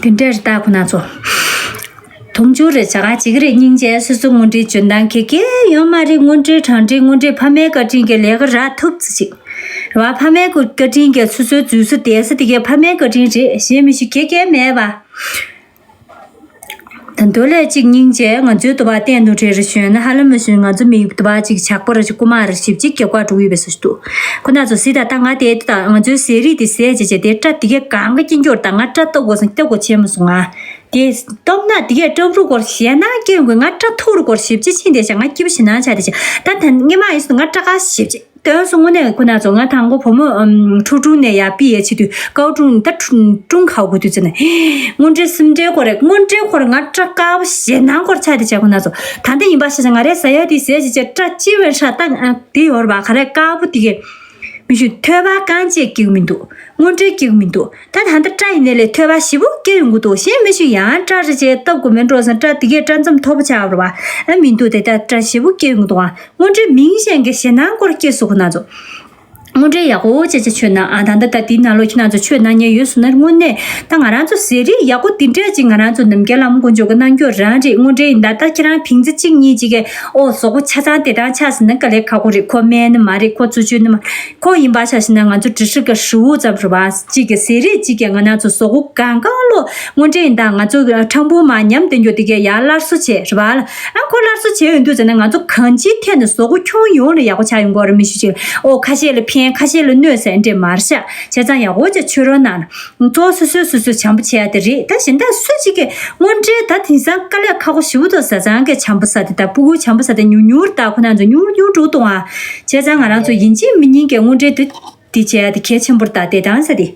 དེ་འདྲ་རེད་ད་ཁོ་ན་ཚོ། མཐོང་ཆུང་རེད་བྱ་ག་བྱེད་ཀྱི་རེད། སྙིང་རྗེ། སོ་སོ་དངོས་འབྲེལ་འཇོན་ཐང་གེ་གེ་ཡོད་མ་རེད། དངོས་འབྲེལ་དྲང་འབྲེལ་དངོས་འབྲེལ་ཕ་མའི་བཀའ་དྲིན་གྱིས་ལས་ཀ་རག་ཐུབ་ཙི་ཅིག་རེད་བ། ཕ་མའི་བཀའ་དྲིན་གྱིས་སོ་སོའི་འཛུལ་ས་བསྡད་ས་དེ་གས་ཕ་མའི་བཀའ་དྲིན་རེད། གཞན་མི་ཞིག་གེ་གེ་མེད་པ། ད་དུང་ལས་གཅིག་སྙིང་རྗེ། ང་ཚོའི་དུ་བ་བསྟན་དུ་བྲེལ་རེ་ཞོན་ན་ཧ་ལམ་མ་ཞོན། ང་ཚོ་མི་དུ་བ་གཅིག་ཇག་པ་རེ་ཞིག་རྐུ་མ་རེ་ཞིབ་གཅིག་རྒྱབ་ཁ་འགྲོ་ཡོད་པའི་བཟོ་ཞིག་འདུག་ཁོ་ན་ཚོ་སྲིད་ད་ལྟ་ང་དེ་ད་ང་ཚོའི་ཟས་རིགས་དེ་ཟས་བྱས་བྱས་དེ་སྐྲ་དེ་གས་གང་ག་སྐྱེ་འགྱུར་ད་ང་སྐྲ་བཏབ་དགོས་སང་བཏབ་དགོས་བྱས་མ་སོང་ང་། དེ་སྟོབས་ན་དེ་གས་སྐྲ་རུ་སྐོར་ཞེ་ན་སྐྱེ་ཡོང་གི་ང་སྐྲ་ཐུག་རུ་སྐོར་ཞིབ་གཅིག་ཕྱིན་དེ་བྱས་ང་སྐྱིད་པོ་ཞེ་ན་ཆ་དེ་བྱས་ད་ད་སྔས་མ་ཡིན་སོང་ང་སྐྲ་ཁ་ཞིབ་གཅིག་དོན་སོང་དངོས་གནས་ཁོ་ན་ཚོ་ང་དང་པོ་བུ་མོ་ཁྲུ་ཀྲུང་ནས་ཡར་ཕི་ཡས་བྱེད་དུས་ཀའོ་ཀྲུང་ད་ཀྲུང་ཁའོ་གོ་དུས་ཚོད་ནས་དངོས་འབྲེལ་སེམས་ཁྲལ་ཁོ་རེད། དངོས་འབྲེལ་ཁོ་རེད། ང་སྐྲ་དཀར་པོ་ཞེ་ནང་ཁོ་རེ་ཆགས་དེ་བྱས་ཁོ་ན་ཚོ་ད་ལྟ་ཡིན་པ་ཤ་ཤ་ང་རེ་ཟ་ཡ་དེ་ཟས་ཞིག་བྱས་སྐྲ་ལྕི་བའི་ཧྲ་ད་དེ་ཡོད་རེད་པ། ག་རེ་དཀར་པོ་དེ་གས་མི་ཞུ་ཐོད་པ་རྐང་གཅིག་སྐྱེ་གི་མི་འདུག་དངོས་འབྲེལ་སྐྱེ་གི་མི་འདུག་ད་ད་ལྟ་སྐྲ་ཡིན་ནའི་ལས་ཐོད་པ་ཞེ་པོ་སྐྱེ་ཡོང་གི་འདུག་གཞན་མི་ཞུ་ཡང་སྐྲ་རེ་བྱས་བཏབ་དགོས་མེད་འགྲོ་སོང་། སྐྲ་དེ་གས་སྐྲ་མཚམས་མཐོ་པོ་ཆགས་པ་རེད་པ། ཨ་མི་འདུག་དེ་ལྟར་སྐྲ་ཞེ་པོ་སྐྱེ་ཡོང་གི་འདུག་ཨ། དངོས་འབྲེལ་མིང་གཞན་གྱི་ཞེ་སྣང་སྐོར་སྐྱེས་སོང་ཁོ་ན་ཚོ། དངོས་འབྲེལ་ཡག་པོ་བྱས་བྱས་ཆོད་ན་ཨ། ད་ལྟ་ད་འདི་ནང་ལོགས་ཁྱེད་རང་ཚོ་ཆོས་གནང་མཁན་ཡོད་སོང་ན་དངོས་གནས་ད་ང་རང་ཚོ་ཟས་རིགས་ཡག་པོ་འདི་འདྲས་ཅིག་ང་རང་ཚོ་ནམ་མཁའི་ལྷ་མོ་དཀོན་མཆོག་གི་གནང་རྒྱུ་རང་རེད། དངོས་འབྲེལ་ཡིན་ད་ད་ཁྱེད་རང་ཕིང་ཚི་གཅིག་གཉིས་ཅིག་གིས་ཨོ་གཟུགས་པོ་ཆ་ཚང་བདེ་ཐང་ཆགས་ཟིན་ན་དཀའ་ལས་ཁག་པོ་རེད། ཁོ་སྨན་ནི་མ་རེད། ཁོ་བཙུགས་བཅོས་ནི་མ་རེད། ཁོ་ཡིན་པ་ཆ་བཞག་ན་ང་ཚོ་འབྲི་ཧྲི་གི་ཧྲིལ་བོ་ཙམ་རེད་པ། གཅིག་གི་ཟས་རིགས་གཅིག་གིས་ང་རང་ཚོ་གཟུགས་པོ་གང་གང་ལོ་དངོས་འབྲེལ་ཡིན་ད་ང་ཚོ་ཕྲང་ཕུང་མ་ཉམས་བསྟན་རྒྱུ་དེ་གས་ཡར་སླར་གསོ་བྱས་རེད་པ། ཨ་ཁོ་སླར་གསོ་བྱས་ཡོང་དུས་ཟེར་ན་ང་ཚོ་གང་ཅིའི་ཐད་ནས་གཟུགས་པོ་ཁྱོན་ཡོངས་ལ་ཡག་པོ་ཆགས་ཡོང་གི་རེད། མི་ཞུ་ཅིག་ཨོ་ཁ་ཤས་ལ་ཕན་ཁ་ཤས་ལ་གནོད་ཟེར་འདྲས་མར་བཞག་བྱས་ཙང་ཡག་པོ་བྱས་ཆོས་རོགས་གནང་། གཙོ་བོ་སོ་སོས་སོ་སོ་བྱམས་པོ་བྱེད་ཡ་དེ་རེད། ད་གཞན་དག་སུ་གཅིག་གིས་དངོས་འབྲེལ་ད་དེང་སང་དཀའ་ལས་ཁག་པོ་ཞེ་པོ་འདུག་བཟའ་ཚང་གིས་བྱམས་པོ་ཟ་དེ་ད་སྤུ་གུ་བྱམས་པོ་ཟ་དེ་ཉུང་ཉུང་རེད། ད་ཁོ་རང་ཚོ་ཉུང་ཉུང་འགྲོ་གཏོང་བ་བྱས་ཙང་ང་རང་ཚོ་ཡིན་གཅིག་མིན་གཉིས་ཀྱི་དངོས་འབྲེལ་དེ་དེ་བྱས་ཏེ་གལ་ཆེན་པོར་ད་བདེ་ཐང་ཟེར་ཏེ།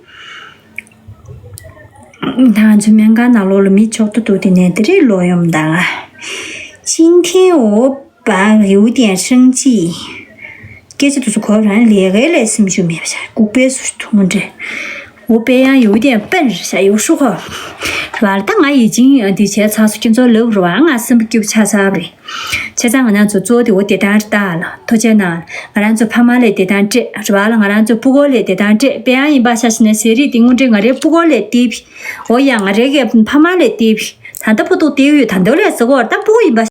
ང་ཚོ་སྨན་ཁང་ནང་ལོགས་ལ་མི་ཆོག་ཏུ་འདུག་དེ་ནས་དེ་རིང་ལོག་ཡོང་དང་ང་ཅིན་ཐེན་འོ་པང་ཡུའུ་ཏེན་ཧྲེང་ཅི། སྐད་ཆ་དེ་ཚོ་གོ་རང་ལས་ཀའི་ལས་སེམས་ཤུགས་མེད་པ་ཤ་ལྐུགས་པའི་སུ་ཐུང་འདྲེ། འོ་པེ་ཡང་ཡུའུ་ཏེན་པན་ཤ་ཡུའུ་ཧྲུ་ཁོ། བ་ལ་ད་ང་ཡི་ཅིང་དེ་བྱས་ཚང་སུ་ཁྱེད་ཚོ་ལབ་རུ་བ་ང་སེམས་པ་སྐྱིད་པོ་ཆགས་ཚར་བ་རེད། བྱས་ཙང་ང་རང་ཚོ་གཙོ་བོ་དེ་འོ་བདེ་ཐང་རེད་ད་ལ་ཐུགས་རྗེ་གནང་། ང་རང་ཚོ་ཕ་མ་ལས་བདེ་ཐང་སྤྲད་རེད་བ་ལ། ང་རང་ཚོ་སྤུ་གུ་ལས་བདེ་ཐང་སྤྲད། དཔེ་ཡང་ཡིན་པ་ཤ་ཤ་ནས་ཟས་རིགས་དེ་དངོས་འབྲེལ་ང་རའི་སྤུ་གུ་ལས་བལྟས་བི། འོ་ཡ་ང་རའི་གི་ཕ་མ་ལས་བལྟས་བི། ད་ལྟ་ཕོ་ཐུག་བལྟས་ཡོད། ད་འདོད་ལས་ཟེར་གོ་ད་སྤུ་གུ་ཡིན་པ་